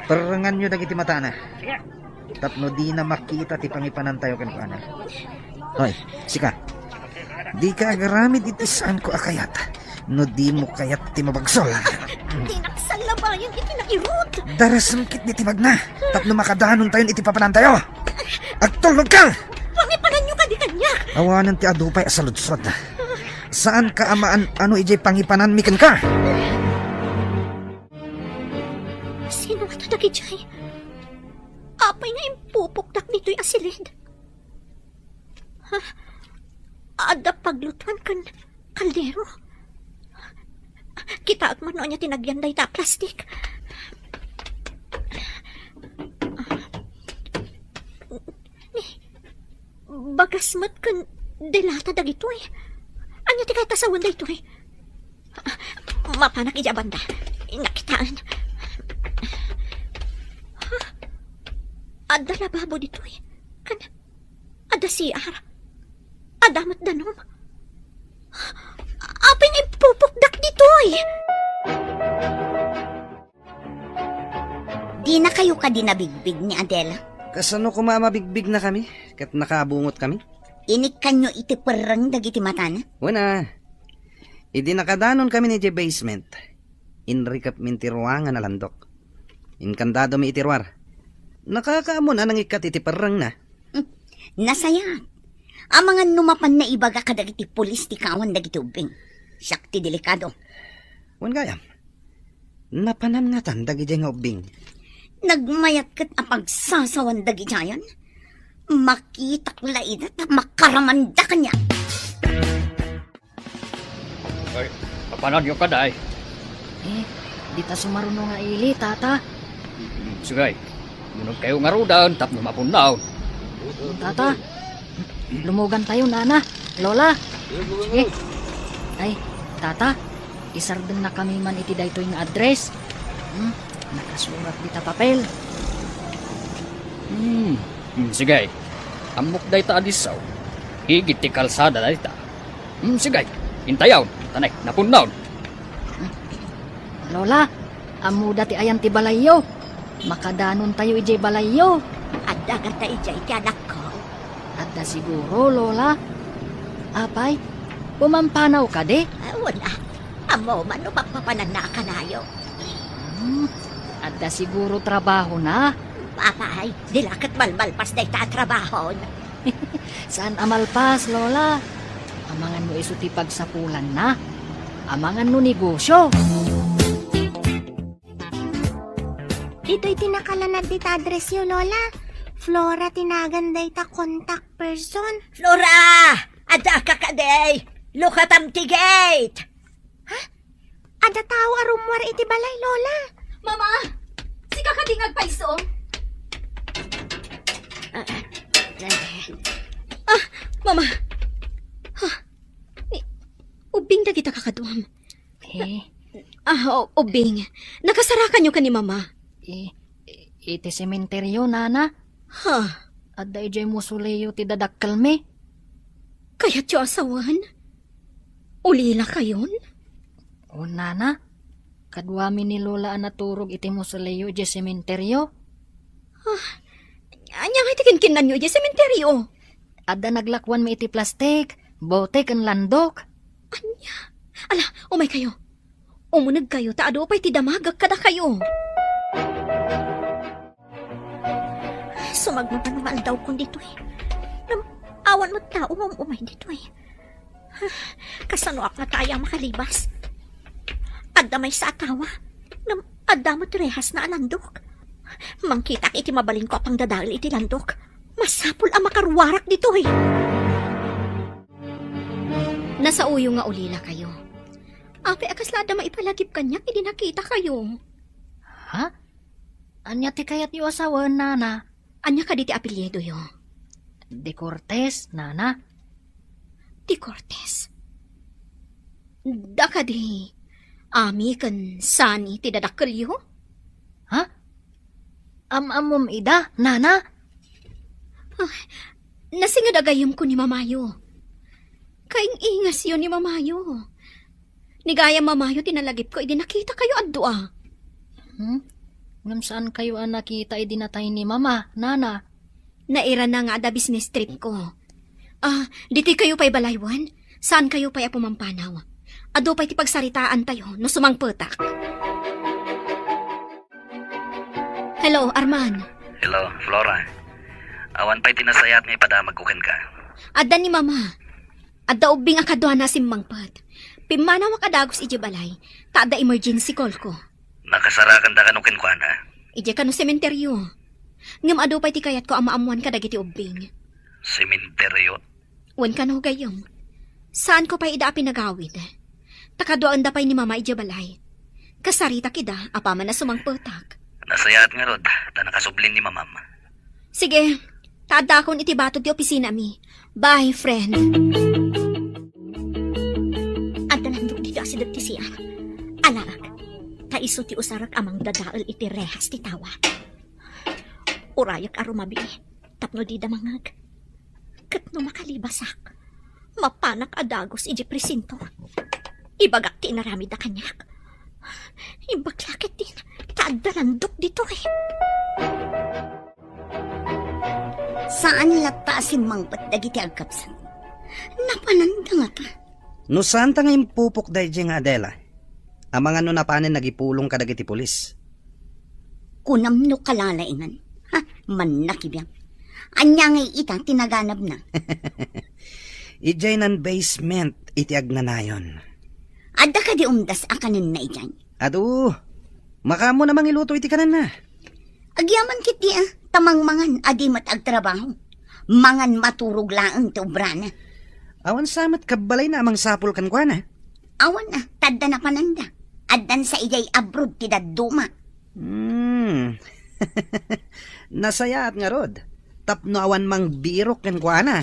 perrenganyo dagiti matana. Sige. Tapno dina makita ti pangipanantayo kenkuana. Hoy, sika. Dika agaramid iti saanko a kayat. No dimo kayat ti mabagsul. Dinak sallabayan iti nairut. Darasem ketdi ti bagna. Tapno makadanontayon iti papanantayo. Agtulnogka! Pangipananyo kadi kaniak. Awanen ti adu pay a saludsod. Saanka a maan-ano idiay pangipananmi kenka? Sino ngata dagidiay? Apay nga impupoktak ditoy a silid? Ha? Adda paglutuan ken kaldero? Kitaek man no ania ti nagyan dayta a plastik. Ni, bagas met ken delata dagitoy. Ania ti kayat a sawen daytoy? Mapanak idiay a banda. Innak kitaen. Ha? Adda lababo ditoy. Ken adda C R. Adda met danum. Apay nga impupoktak ditoy? Dinakayo kadi nabigbig ni Adela? Kasano koma a mabigbignakami ket nakabungotkami? Inikkanyo iti perreng dagiti matana? Wen a. Idi nakadanonkami idiay basement, inrikepmin ti ruangan a landok. Inkandadomi iti ruar. Nakaammoan a nangikkat iti perrengna. Hmm, nasayaat. Amangan no mapan naibaga kadagiti pulis ti kawan dagiti ubbing. Siak ti delikado. Wen gayam, napanan ngatan dagidiay nga ubbing? Nagmayat ket a pagsasawan dagidiayen. Makitak la ida ta makaramanda kaniak. Ay, apananyo kadi? Eh, dita sumaruno nga ili, Tata. Mm, sige. Munegkayo ngaruden tapno mapunnaw. Tata, lumugantayo, Nana, Lola. Sige. Ay, Tata, isardengna kami man iti daytoy nga address. Hmm, nakasurat dita papel. Hmm, hmm, sige. Ammok dayta a disso. Igid ti kalsada dayta. Hmm, sige. Intayon. Tanek, napunnaw. Lola, ammoda ti ayan ti balayyo. Makadanontayo idiay balayyo. Adda kadi idiay ti anakko? Adda siguro, Lola. Apay, pumampanaw kadi? Ah, wen a. Ammom no papapananna a kanayo. Hmm, adda siguro trabahona. Apay, di la ket malmalpas dayta a trabahon. Saan a malpas, Lola? Amangan no isu ti pagsapulanna. Amangan no negosyo. Ditoy ti nakalanad dita addressyo, Lola. Flora ti nagan dayta contact person. Flora! Adda ka kadi! Lukatam ti gate! Ha? Adda tao a rummuar iti balay, Lola. Mama! Sika kadi nga agpayso? Ah, Mama! Ah, ni, ubbing dagita kakaduam. Eh? Ah, o, ubbing. Nakasarakanyo ken ni Mama? Eh, iti sementeryo, Nana. Ha? Adda idiay mausoleo ti dadakkelmi. Kayatyo a sawen? Ulilakayon? O, Nana, kaduami ni Lola a naturog iti mausoleo idiay sementeryo. Ah, ania ngay ti kinkinnanyo idiay sementeryo? Adda naglakuanmi iti plastik, bote ken landok. Ania? Ala, umaykayo. Umunegkayo ta adu pay ti damagek kadakayo. Sumagmamano nga aldawkon ditoy. Ngem awan met tao nga um-umay ditoy. Kasanoak ngata aya makalibas? Adda maysa a tawa. Ngem adda met rehasna a landok. Mangkitak iti mabalinko a pangdadael iti landok. Masapul a makaruarak ditoy. Nasaoyo nga ulilakayo. Apay a kasla adda maipalagip kaniak idi nakitakayo? Ha? Ania ti kayatyo a sawen, Nana? Ania kadi ti apelyidoyo? De Cortez, Nana. De Cortez? Da kadi Ami ken Sani ti dadakkelyo? Ha? Am-ammom ida, Nana? Ah, nasinged a gayyemko ni Mamayo. Kaing-ingasyo ni Mamayo. Ni gayam Mamayo ti nalagipko idi nakitakayo a dua. Hmm? Ngem saankayo a nakita idi natay ni Mama, Nana? Nairana nga adda business tripko. Ah, ditoykayo pay balay wen? Saankayo pay a pumampanaw? Adu pay ti pagsaritaantayo no sumangpetak. Hello, Arman. Hello, Flora. Awan pay ti nasayaat nga ipadamagko kenka. Adda ni Mama. Adda ubbing a kaduana a simmangpet. Pimmanawak a dagus idiay balay, ta adda emergency callko. Nakasarakanda kano kenkuana? Idiay kano sementeryo. Ngem adu pay ti kayatko a maammoan kadagiti ubbing. Sementeryo? Wen kano, gayyem. Saanko pay ida a pinagawid. Ta kaduaenda pay ni Mama idiay balay. Kasaritak ida apaman a sumangpetak. Nasayaat ngarud, ta nakasublin ni Mamam. Sige, ta addakon iti batok ti opisinami. Bye, friend. Adda landok dita asideg ti siak. Alaek, ta isu ti usarek a mangdadael iti rehas ti tawa. Urayek a rumabii tapno dida mangngeg. Ket no makalibasak, mapanak a dagus idiay presinto. Ibagak ti inaramidda kaniak. Imbag la ketdin ta adda landok ditoy. Saan latta a simmangpet dagiti agkabsat. Napananda ngata. No saanta nga impupok daydiay nga Adela, amangan no napanen nagipulong kadagiti pulis. Kunam no kalalaingan. Ha, mannakibiang. Ania ngay ita ti naganabna? Idiay nan basement iti agnanayon. Adda kadi umdas a kanenna idiay? Adu, makaammo na mangiluto iti kanenna. Agyaman ketdi, ah, ta mangmangan a di met agtrabaho. Mangan maturog laeng ti obrana. Awan sa met kabbalayna a mangsapul kenkuana? Awan, ah, ta adda napananda. Addan sa idiay abroad ti dadduma. Hmm. Nasayaat ngarud. Tapno awan mangbirok kenkuana.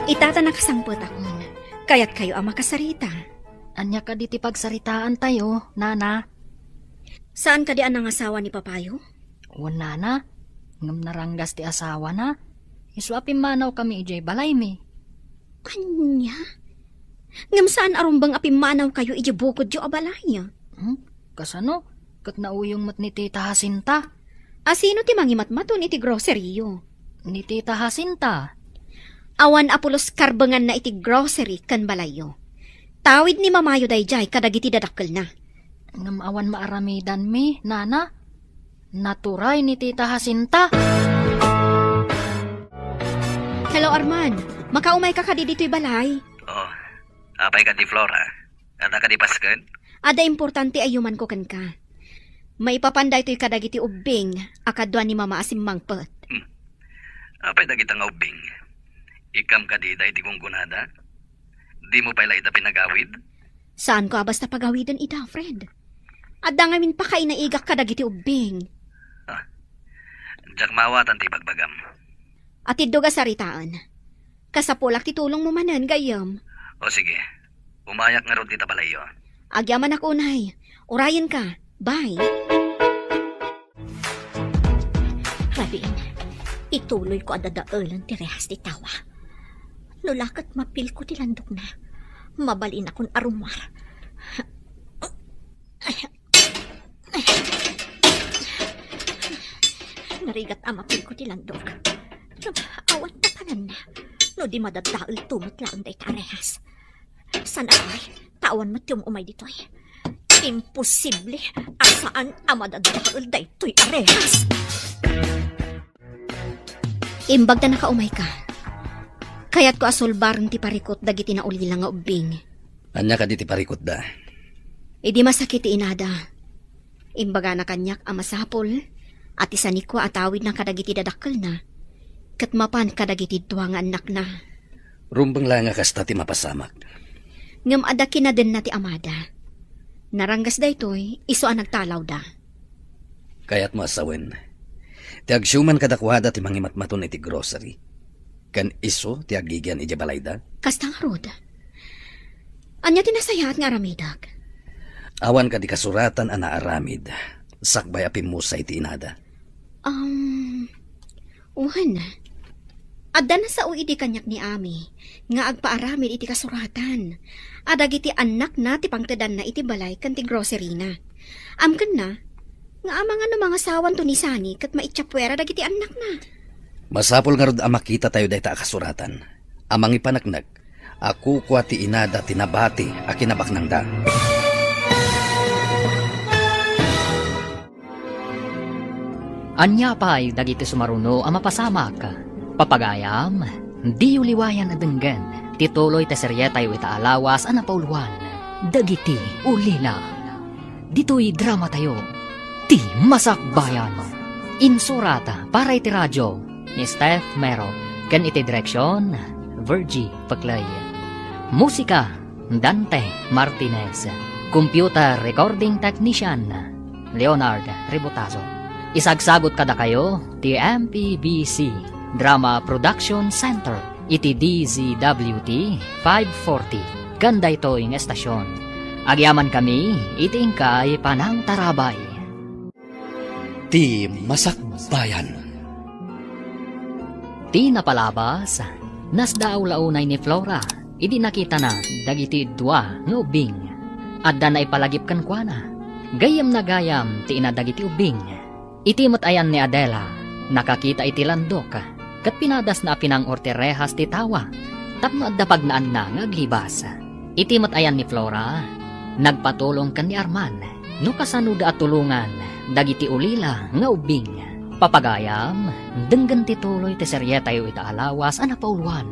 Ita ta nakasangpetakon. Kayatkayo a makasarita. Ania kadi ti pagsaritaantayo, nana? Saan kadi a nangasawa ni papayo? Wen, nana, ngem naranggas ti asawana. Isu a pimmanawkami idiay balaymi. Ania? Ngem saan a rumbeng a pimmanawkayo idiay bukodyo a balay? Hmm? Kasano? Ket nauyong met ni Tita Jacinta. A sino ti mangimatmaton iti grocery-yo? Ni Tita Jacinta. Awan a pulos karbenganna iti grocery ken balayyo. Tawid ni mamayo daydiay kadagiti dadakkelna. Ngem awan maaramidanmi, nana. Naturay ni Tita Jacinta. Hello, Arman. Makaumayka kadi ditoy balay? Oh, apay kadi, Flora? Adda kadi pasken? Adda importante a yumanko kenka. Maipapan daytoy kadagiti ubbing a kadua ni Mama a simmangpet. Hmm. Apay dagita nga ubbing? Ikkam kadi daydi gunggonada? Dimo pay la ida pinagawid? Saanko a basta pagawiden ida, Fred. Adda ngamin pakainaigak kadagiti ubbing. Ah, diak maawatan ti ibagbagam. Atiddog a saritaen. Kasapulak ti tulongmo manen, gayyem. O sige, umayak ngarud dita balayyo. Agyamanak unay. Urayenka. Bye. Rabiin, ituloyko a dadaelen ti rehas ti tawa. No la ket mapilko ti landokna, mabalinakon a rummuar. Narigat a mapilko ti landok. Ngem awan tapananna no di madaddaelto met laeng dayta a rehas. Saan a pay, ta awan met ti um-umay ditoy. Imposible a saan a madaddael daytoy a rehas. Imbag ta nakaumayka. Kayatko a sulbaren ti parikut dagiti naulila nga ubbing. Ania kadi ti parikutda? Idi masakit ti inada, imbagana kaniak a masapul a ti sanikua a tawidna kadagiti dadakkelna ket mapan kadagiti dua nga annakna. Rumbeng la nga kasta ti mapasamak. Ngem adda kinadenna ti amada. Naranggas daytoy, isu a nagtalawda. Kayatmo a sawen, ti agsiuman kadakuada ti mangimatmaton iti grocery, ken isu ti agigian idiay balayda? Kasta ngarud. Ania ti nasayaat nga aramidek? Awan kadi kasuratan a naaramid sakbay a pimmusay ti inada? Um, wen. Adda nasao idi kaniak ni Ami nga agpaaramid iti kasuratan a dagiti annakna ti pangtedanna iti balay ken ti groceryna. Amkenna nga amangan no mangasawanto ni Sani ket maitsapuera dagiti annakna. Masapul ngarud a makitatayo dayta a kasuratan a mangipaneknek a kukua ti inada ti nabati a kinabaknangda. Ania pay dagiti sumaruno a mapasamak? Papagayam, diyo liwayan a denggen ti tuloy ti serietayo ita a lawas a napauluan, Dagiti Ulila. Ditoy dramatayo, Ti Masakbayan. Insurat para iti radio ni Steph Mero ken iti direksion, Virgie Peclay. Musika, Dante Martinez. Computer recording technician, Leonard Ributazo. Isagsagut kadakayo ti M P B C Drama Production Center iti D Z W T five forty ken daytoy nga estasyon. Agyamankami iti inkay panangtarabay. Ti Masakbayan. Ti napalabas, nasdaaw la unay ni Flora idi nakitana dagiti dua nga ubbing. Adda naipalagip kenkuana. Gayyemna gayam ti ina dagiti ubbing. Iti met ayan ni Adela, nakakita iti landok, ket pinadasna a pinang-or ti rehas ti tawa tapno adda pagnaanna nga aglibas. Iti met ayan ni Flora, nagpatulong ken ni Arman no kasanoda a tulongan dagiti ulila nga ubbing. Papagayam, denggen ti tuloy ti serietayo ita a lawas a napauluan,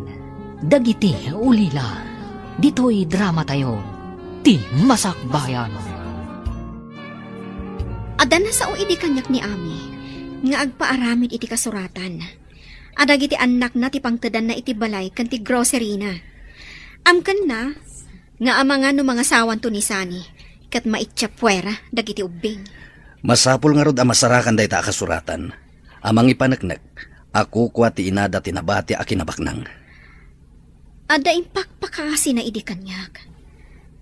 Dagiti Ulila. Ditoy dramatayo, Ti Masakbayan. Adda nasao idi kaniak ni Ami nga agpaaramid iti kasuratan. Adagiti annakna ti pangtedanna iti balay ken ti groceryna. Amkenna nga amangan no mangasawanto ni Sunny ket maitsa puera dagiti ubbing. Masapul ngarud a masarakan dayta a kasuratan a mangipaneknek a kukua ti inada ti nabati a kinabaknang. Adda impakpakaasina idi kaniak.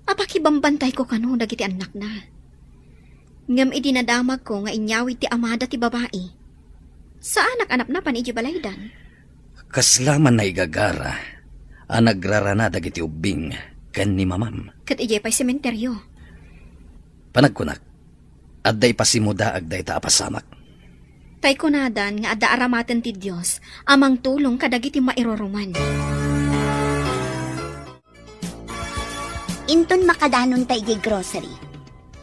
Apakibambantayko kano dagiti annakna. Ngem idi nadamagko nga inyawid ti amada ti babai, saanak a napnapan idiay balaydan. Kasla man naigagara a nagrarana dagiti ubbing ken ni mamam. Ket idiay pay sementeryo. Panagkunak, adda ipasimudaag dayta a pasamak. Tay kunadan nga adda aramaten ti Dios a mangtulong kadagiti mairuruman. Inton makadanonta idiay grocery,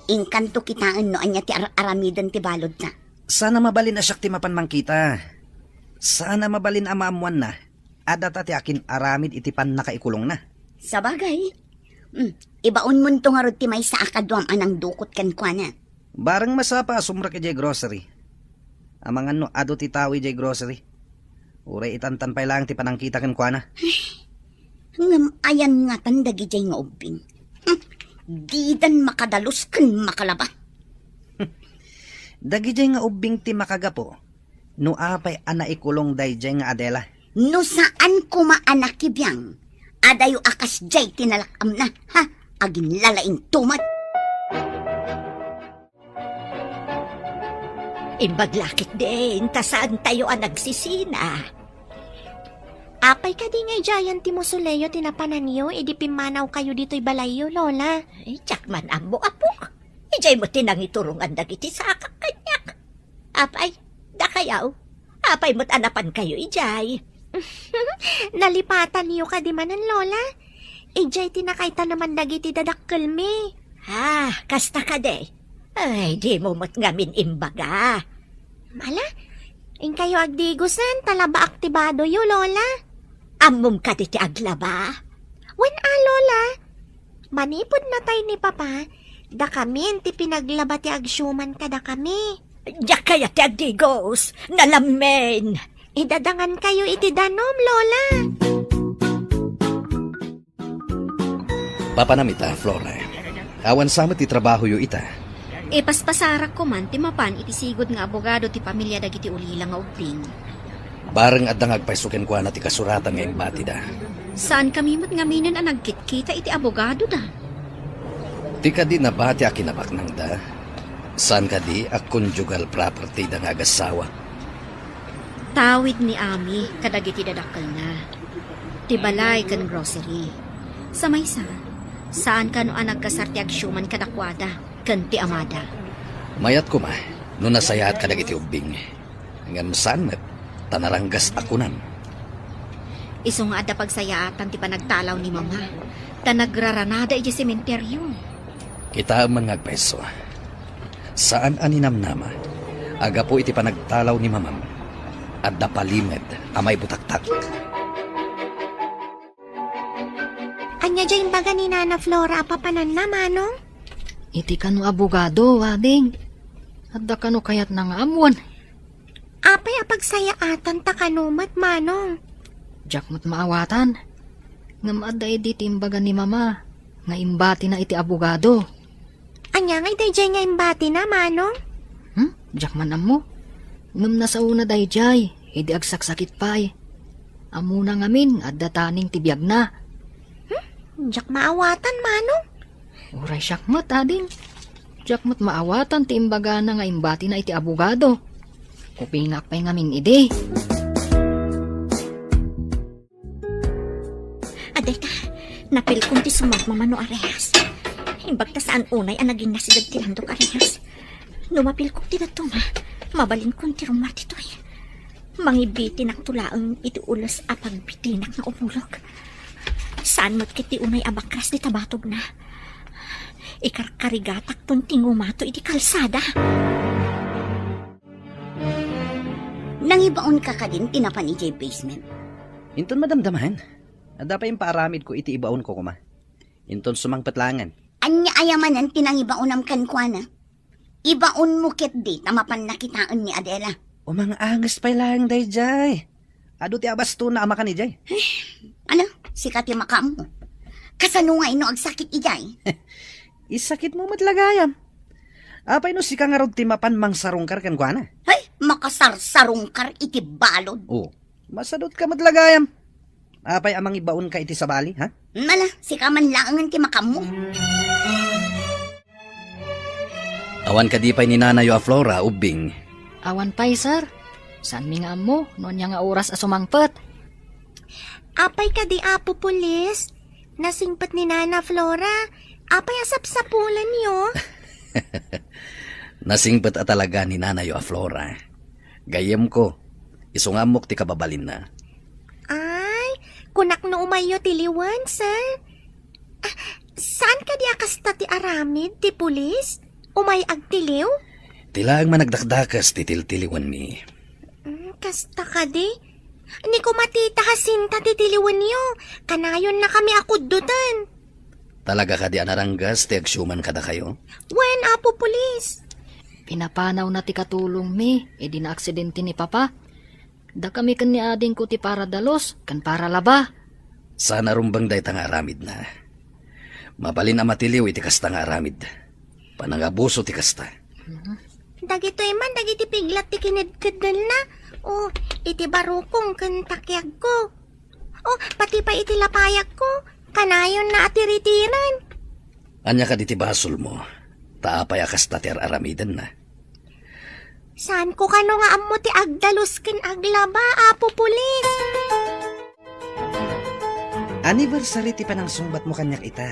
inkanto kitaen no ania ti ar-aramiden ti baludna. Saan a mabalin a siak ti mapan mangkita. Saan a mabalin a maammoanna a data ti akin-aramid iti pannakaikulongna. Sabagay, mm, ibaonmonto ngarud ti maysa a kaduam a nangdukot kenkuana. Bareng masapa a sumrek idiay grocery. Amangan no adu ti tao idiay grocery. Uray itantan pay laeng ti panangkita kenkuana. Ngem ayan ngatan dagidiay nga ubbing? Hmm, didan makadalus ken makalaba. Dagidiay nga ubbing ti makagapu no apay a naikulong daydiay nga Adela. No saan koma a nakibiang, adayo a kasdiay ti nalak-amna, ha? Aginlalaingto met. Imbag la ketdin, ta saantayo a nagsisina. Apay kadi nga idiayen ti musoleo ti napananyo idi pimmanawkayo ditoy balayyo, Lola? Ay, diak man ammo, apok. Idiay met ti nangiturongan dagiti sakak kaniak. Apay, dakayaw? Apay met a napankayo idiay? Nalipatanyo kadi manen, Lola? Idiay ti nakaitan naman dagiti dadakkelmi. Ah, kasta kadi? Ay, dimo met ngamin imbaga. Mala, inkayo agdigosen, ta labaak ti badoyo, Lola. Ammom kadi ti aglaba? Wen a, Lola. Manipud natay ni Papa, dakamin ti pinaglaba ti agsiuman kadakami. Diak kayat ti agdigos, nalammen. Idadangankayo iti danum, Lola. Papanam ita, Flora. Awan sa met ti trabahoyo ita. Ipaspasarakko man ti mapan iti sigud nga abogado ti pamilia dagiti ulila nga ubbing. Bareng adda nga agpayso kenkuana ti kasuratan nga imbatida. Saankami met ngaminen a nagkitkita iti abogadoda. Ti kadi nabati a kinabaknangda, saan kadi a conjugal property-da nga agasawa? Tawid ni Ami kadagiti dadakkelna, ti balay ken grocery. Sa maysa, saan kano a nagkasar ti agsiuman kadakuada ken ti amada. Mayat koma no nasayaat kadagiti ubbing. Ngem saan met, ta naranggas a kunam. Isu nga adda pagsayaatan ti panagtalaw ni Mama, ta nagraranada idiay sementeryo. Kitaem man nga agpayso. Saan a ninamnama a gapu iti panagtalaw ni Mamam, adda palimed a maibutaktak. Ania diay imbaga ni Nana Flora a papananna, Manong? Iti kano abogado, ading. Adda kano kayatna nga ammoen? Apay a pagsayaatan ta kano met, Manong? Diak met maawatan. Ngem adda idi ti imbaga ni Mama nga imbatina iti abogado. Ania ngay daydiay nga imbatina, Manong? Hmm? Diak man ammo. Ngem nasaona daydiay, idi agsaksakit pay. Ammona ngamin nga adda taning ti biagna. Hmm? Diak maawatan, Manong. Uray siak met, ading. Diak met maawatan ti imbagana nga imbatina iti abogado. Kupinak pay ngamin idi. Adayta, napilkon ti sumagmamano a rehas. Imbag ta saan unay a naging nasideg ti landok a rehas. No mapilkon ti dadduma, mabalinkon ti rummuar ditoy. Mangibitinakto laeng iti ules a pagbitinak nga umulog. Saan met ket ti unay a bakras dita batogna. Ikarkarigatakton ti ngumato iti kalsada. Nangibaonka kadin ti napan idiay basement? Inton madamdamaen, adda pay impaaramidko iti ibaonko koma. Inton sumangpet laengen. Ania aya manen ti nangibaonam kenkuana? Ibaonmo ketdi ta mapanna kitaen ni Adela. Umang-anges pay laeng daydiay. Adu ti abastona a makan idiay. Ala, sika ti makaammo. Kasano ngay no agsakit idiay? Isakitmo met la gayam. Apay no sika ngarud ti mapan mangsarungkar kenkuana? Ay, makasarsarungkar iti balud. Oh, masadutka met la gayam. Apay a mangibaonka iti sabali, ha? Ala, sika man laengen ti makaammo. Awan kadi pay ni nanayo a Flora, Ubbing? Awan pay, sir. Saanmi nga ammo no ania nga oras a sumangpet. Apay kadi, Apo Pulis? Nasingpet ni Nana Flora. Apay a sapsapulanyo? Nasingpet a talaga ni nanayo a Flora. Gayyemko, isu nga ammok ti kababalinna. Ay, kunak no umayyo tiliwen, sir. Ah, saan kadi a kasta ti aramid ti pulis? Umay agtiliw? Ti laeng managdakdakes ti tiltiliwenmi. Mm, kasta kadi? Ni kumatita Jacinta ti tiliwenyo. Kanayonnakami a kuddoten. Talaga kadi a naranggas ti agsiuman kadakayo? Wen, Apo Pulis. Pinapanawna ti katulongmi idi naaksidente ni Papa. Dakami ken ni adingko ti para dalus ken para laba. Saan a rumbeng dayta nga aramidna. Mabalin a matiliw iti kasta nga aramid. Panangabuso ti kasta. Dagitoy man dagiti piglat ti kinedkeddelna. O, iti barukong ken takiagko. O, pati pay iti lapayagko. Kanayonna a tiritiren. Ania kadi ti basolmo? Ta apay a kasta ti ar-aramidenna? Saanko kano nga ammo ti agdalus ken aglaba, Apo Pulis. Anniversary ti panangsungbatmo kaniak ita.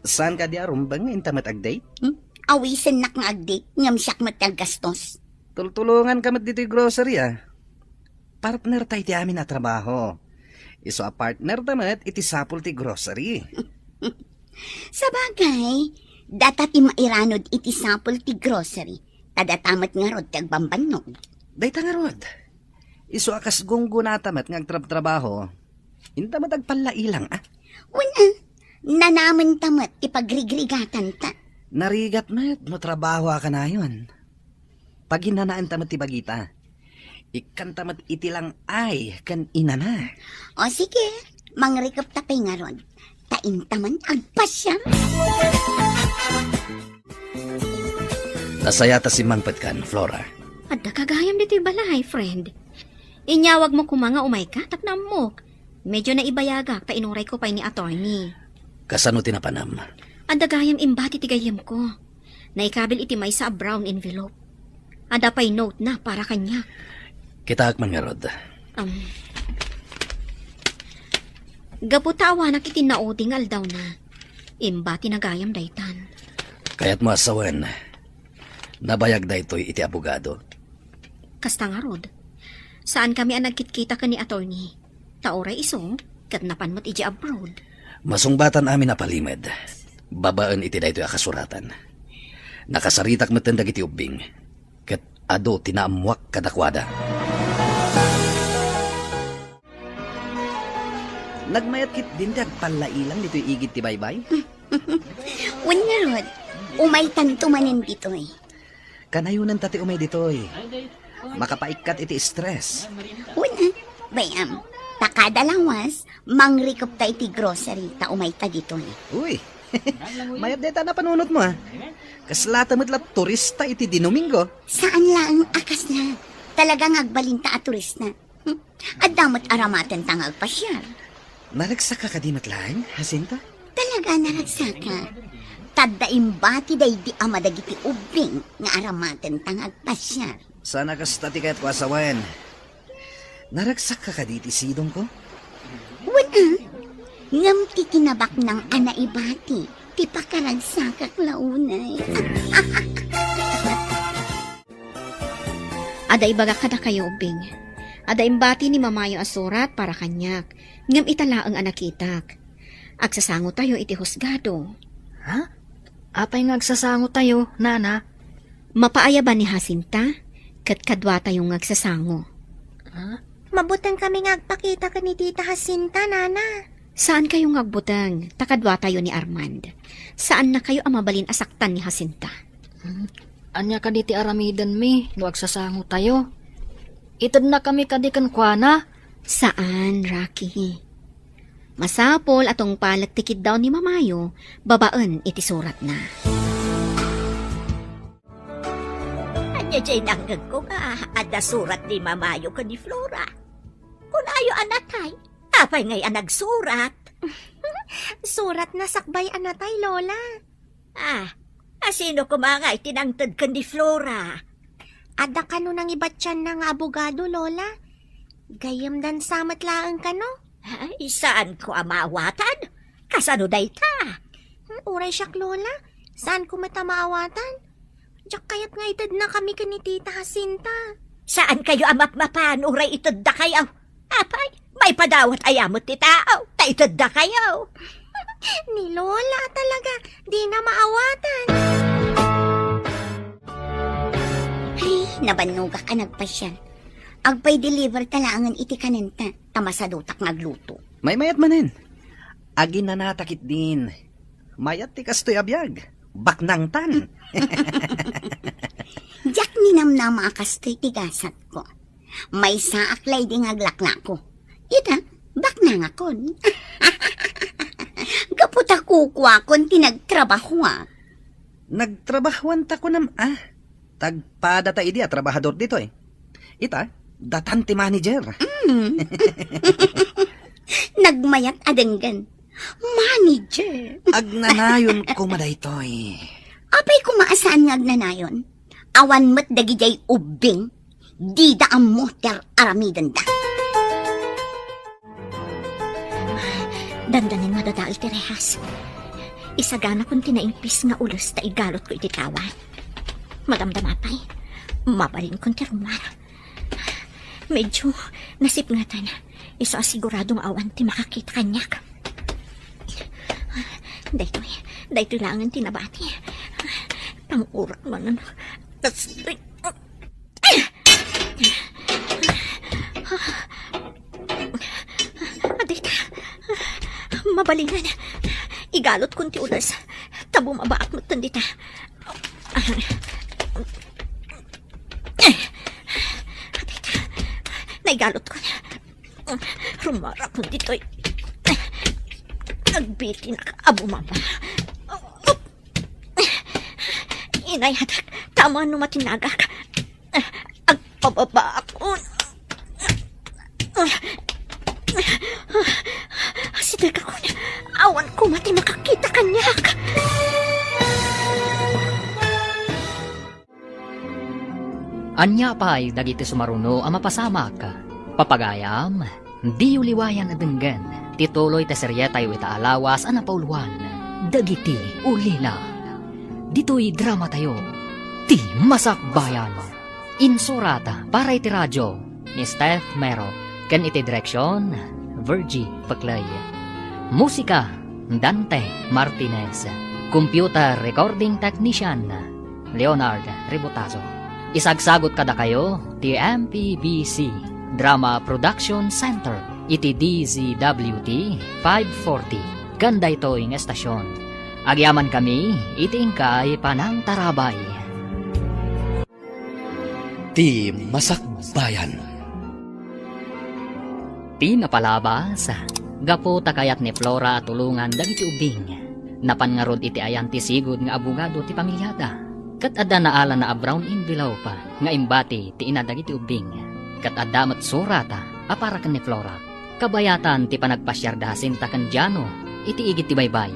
Saan kadi a rumbeng nga inta met ag-date? Hmm? Awisennak nga ag-date, ngem siak met ti aggastos. Tultulonganka met ditoy grocery, a. Partner ta iti amin a trabaho. Isu a partner ta met iti sapul ti grocery. Sabagay, data ti mairanod iti sapul ti grocery, ta data met ngarud ti agbambannog. Dayta ngarud, isu a kas gunggonata met nga agtrabtrabaho, inta met agpallailang, a? Wen, a, nanamenta met ti pagrigrigatanta. Narigat met no trabaho a kanayon. Paginanaenta met ti bagita. Ikkanta met iti lang-ay ken inana. O sige, mangrikupta pay ngarud. Ta inta man agpasiar. Nasaya ta simmangpetkan, Flora. Adda ka gayam ditoy balay, friend. Inyawagmo koma nga umayka tapno ammok. Medyo naibayagak ta inurayko pay ni attorney. Kasano ti napanam? Adda gayam imbati ti gayyemko. Naikabil iti maysa a brown envelope. Adda pay note na para kaniak. Kitaek man ngarud. Um, gapu ta awanak iti naudi nga aldawna, imbati na gayam daytan. Kayatmo a sawen, nabayag daytoy iti abogado. Kasta ngarud, saankami a nagkitkita ken ni attorney. Ta uray isu, ket napan met idiay abroad. Masungbatan amin a palimed, babaen iti daytoy a kasuratan. Nakasaritak metten dagiti ubbing, ket adu ti naammoak kadakuada. Nagmayat ketdin ti agpallailang ditoy igid ti baybay? Wen ngarud, umaytanto manen ditoy. Kanayonenta ti umay ditoy. Makapaikkat iti stress. Wen, a, bay-am, ta kada lawas, mangrikupta iti grocery ta umayta ditoy. Uy, mayat dayta a napanunotmo, a. Kaslata met la turista iti Dinomingo. Saan laeng a kasla. Talaga nga agbalinta a turista. Hmm? Adda met aramatenta nga agpasiar. Naragsakka kadi met laeng, Jacinta? Talaga naragsakka. Ta adda imbati daydi ama dagiti ubbing nga aramatenta nga agpasiar. Saan a kasta ti kayatko a sawen. Naragsakka kadi iti sidongko? Wen, a. Ngem ti kinabaknang a naibati ti pakaragsakak la unay. Adda ibagak kadakayo, ubbing. Adda imbati ni mamayo a surat para kaniak, ngem ita laeng a nakitak. Agsasangotayo iti husgado. Ha? Apay nga agsasangotayo, nana? Mapaayaban ni Jacinta, ket kaduatayo nga agsasango. Ha? Mabutengkami nga agpakita ken ni Tita Jacinta, nana. Saankayo nga agbuteng, ta kaduatayo ni Armand. Saannakayo a mabalin a saktan ni Jacinta. Hmm. Ania kadi ti aramidenmi no agsasangotayo? Itednakami kadi kenkuana? Saan, Rocky. Masapul a tungpalet ti kiddaw ni Mamayo babaen iti suratna. Ania jay nangngegko nga adda surat ni Mamayo ken ni Flora? Kunayo a natay. Apay ngay a nagsurat? Suratna sakbay a natay, Lola. Ah, asino koma ngay ti nangted ken ni Flora? Adda kano nangibatianna nga abogado, Lola. Gayyemdan sa met laeng kano. Ay, saanko a maawatan? Kasano dayta? Hmm, uray siak, Lola. Saanko met a maawatan? Diak kayat nga itednakami ken ni Tita Jacinta. Saankayo a mapmapan uray iteddakayo? Apay, maipadawat aya met ti tao, ta iteddakayo. Ni Lola talaga, dina maawatan. Ay, nabannogak a nagpasiar. Agpay-deliver ta laengen iti kanenta, ta masadutak nga agluto. Maymayat manen. Aginanatak ketdin. Mayat ti kastoy a biag. Baknangtan. Diak ninamnama a kastoy ti gasatko. Maysaak laydi nga aglaklako. Ita, baknangakon. Gapu ta kukuakon ti nagtrabahoak. Nagtrabahoanta kunam a? Tagpadata idi a trabahador ditoy. Ita, datan ti manager. Mm. Nagmayat a denggen. Manager. Agnanayon koma daytoy. Apay koma a saan nga agnanayon? Awan met dagidiay ubbing, dida ammo ti ar-aramidenda. Dandanin madadael ti rehas. Isaganakon ti naimpis nga ules ta igalutko iti tawa. Madamdama pay, mabalinkon ti rummuar. Medyo nasipngetan. Isu a sigurado nga awan ti makakita kaniak. Daytoy, daytoy laengen ti nabati. Pangurak manen. Adita, mabalinen. Igalutkon ti ules. Ta bumabaak metten dita. Adita, naigalutkon. Rummuarakon ditoy. Agbitinak a bumaba. Inayat, ta amangan no matinnagak. Agpababaakon. Asidegakon, awan koma ti makakita kaniak. Ania pay dagiti sumaruno a mapasamak? Papagayam, diyo liwayan a denggen ti tuloy ti serietayo ita a lawas a napauluan, Dagiti Ulila. Ditoy dramatayo, Ti Masakbayan. Insurat para iti radio ni Steph Mero ken iti direksion, Virgie Peclay. Musika, Dante Martinez. Computer recording technician, Leonard Ributazo. Isagsagut kadakayo ti M P B C Drama Production Center iti D Z W T five forty ken daytoy nga estasion. Agyamankami iti inkay panangtarabay. Ti Masakbayan. Ti napalabas, gapu ta kayat ni Flora a tulongan dagiti ubbing, napan ngarud iti ayan ti sigud nga abogado ti pamiliada. Ket adda naalana a brown envelope nga imbati ti ina dagiti ubbing, ket adda met surat a para ken ni Flora. Kabayatan ti panagpasiar da Jacinta ken Jano iti igid ti baybay.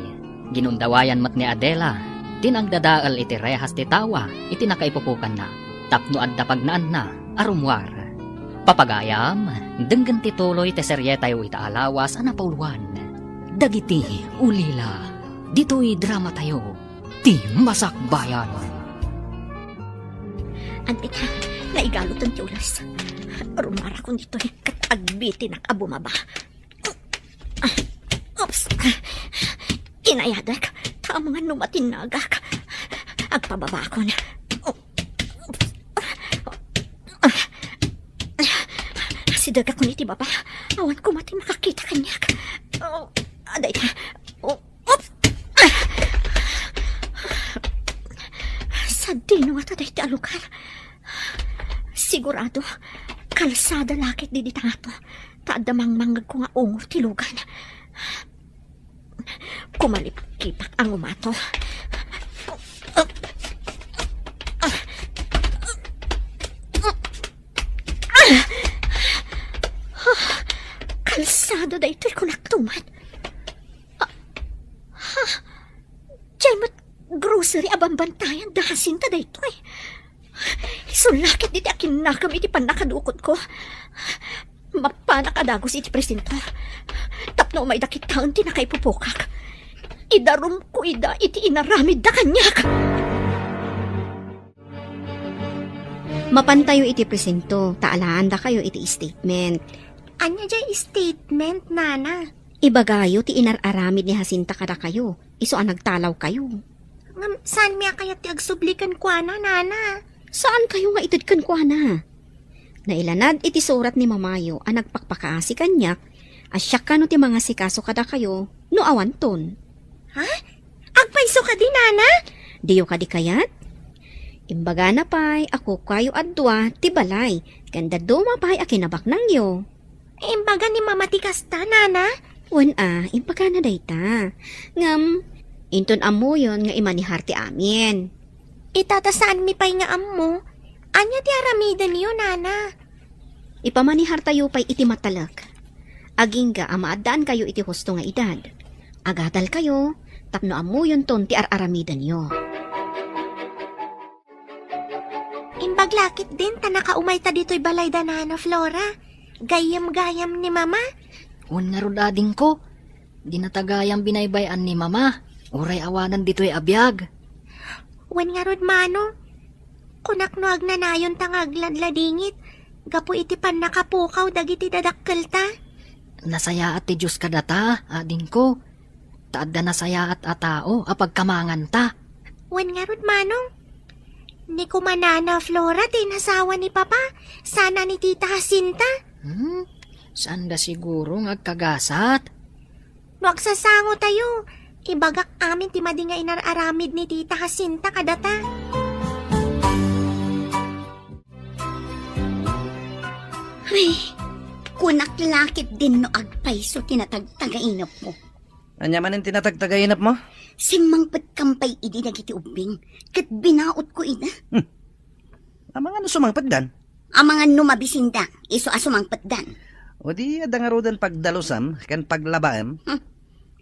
Ginundawayan met ni Adela ti nagdadael iti rehas ti tawa iti nakaipupokanna tapno adda pagnaanna a rummuar. Papagayam, denggen ti tuloy ti serietayo ita a lawas a napauluan, Dagiti Ulila. Ditoy dramatayo, Ti Masakbayan. Adita, naigalutan ti ules. Rummuarakon ditoy ket agbitinak a bumaba. Oops. Inayadek, ta amangan no matinnagak. Agpababaakon. Asidegakon iti baba. Awan koma ti makakita kaniak. Oh, adayta. Oh, oops. Sa, Tadino ngata daytoy a lugar? Sigurado, kalsada la ketdi dita ngato, ta adda mangmangngegko nga ungor ti lugan. Kumalipkipak a ngumato. Kalsada daytoy, kunak tuman. Ah, ha? Diay met grocery a bambantayan da Jacinta daytoy. Isu la ketdi ti akinnakam iti pannakadukotko. Mapanak a dagus iti presinto tapno umayda kitaen ti nakaipupokak. Idarumko ida iti inaramidda kaniak. Mapantayo iti presinto, ta alaandakayo iti statement. Ania diay statement, Nana? Ibagayo ti inar-aramid ni Jacinta kadakayo, isu a nagtalawkayo. Ngem saanmi a kayat ti agsubli kenkuana, Nana. Saankayo nga ited kenkuana? Nailanad iti surat ni Mamayo a nagpakpakaasi kaniak a siak kano ti mangasikaso kadakayo no awanton. Ha? Agpayso kadi, Nana? Diyo kadi kayat? Imbagana pay a kukuayo a dua ti balay ken dadduma pay a kinabaknangyo. Imbaga ni Mama ti kasta, Nana? Wen a, imbagana dayta. Ngem, inton ammoyon nga imanihar ti amin. Ita ta saanmi pay nga ammo. Ania ti aramidenyo, Nana? Ipamanihartayo pay iti matalek. Agingga a maaddaankayo iti husto nga edad. Agadalkayo tapno ammoyonton ti ar-aramidenyo. Imbag la ketdin ta nakaumayta ditoy balay da Nana Flora. Gayyem-gayam ni Mama. Wen ngarud, adingko, dinata gayam binaybay-an ni Mama, uray awanen ditoy a biag. Wen ngarud, Manong, kunak no agnanayonta nga agladladingit gapu iti pannakapukaw dagiti dadakkelta. Nasayaat ti Dios kadata, adingko. Ta adda nasayaat a tao a pagkamanganta. Wen ngarud, Manong, ni koma Nana Flora ti inasawa ni Papa, sana ni Tita Jacinta. Hmm? Saanda siguro nga agkagasat? No agsasangotayo, ibagak amin ti madi nga inar-aramid ni Tita Jacinta kadata. Ay, kunak la ketdin no agpayso ti natagtagainepmo. Ania manen ti natagtagainepmo? Simmangpetkam pay idi dagiti ubbing, ket binaotko ida. Hmm. Amangan no sumangpetdan? Amangan no mabisinda, isu a sumangpetdan. O di, adda ngaruden pagdalusam ken paglabaem? Hmm.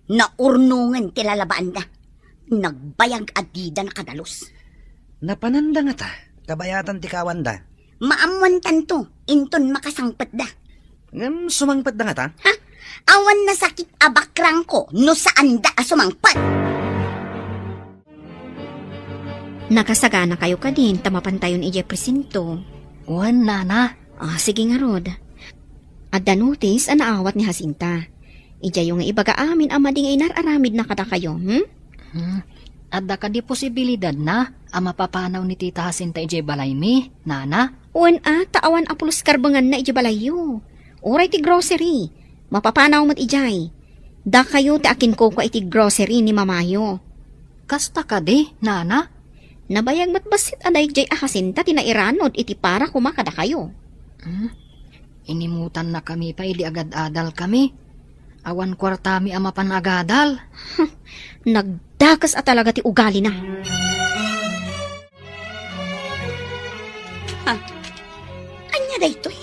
Naurnongen ti lalabaanda. Nagbayag a dida nakadalus. Napananda ngata, kabayatan ti kawanda. Maammoantanto, inton makasangpetda. Ngem sumangpetda ngata? Ha? Awan nasakit a bakrangko no saanda a sumangpet. Nakasaganakayo kadin ta mapantayon idiay presinto. Wen, Nana. Ah, sige ngarud. Adda notis a naawat ni Jacinta. Idiayo nga ibaga amin a madi nga inar-aramidna kadakayo, hmm? Hmm. Adda kadi posibilidadna a mapapanaw ni Tita Jacinta idiay balaymi, Nana? Wen a, ta awan a pulos karbenganna idiay balayyo. Uray ti grocery, mapapanaw met idiay. Dakayo ti akinkukua iti grocery ni Mamayo. Kasta kadi, Nana? Nabayag met bassit a daydiay a Jacinta ti nairanud iti para koma kadakayo. Hmm? Inimutannakami pay idi agad-adalkami. Awan kuartami a mapan agadal. Huh, nagdakes a talaga ti ugalina. Ha? Ania daytoy?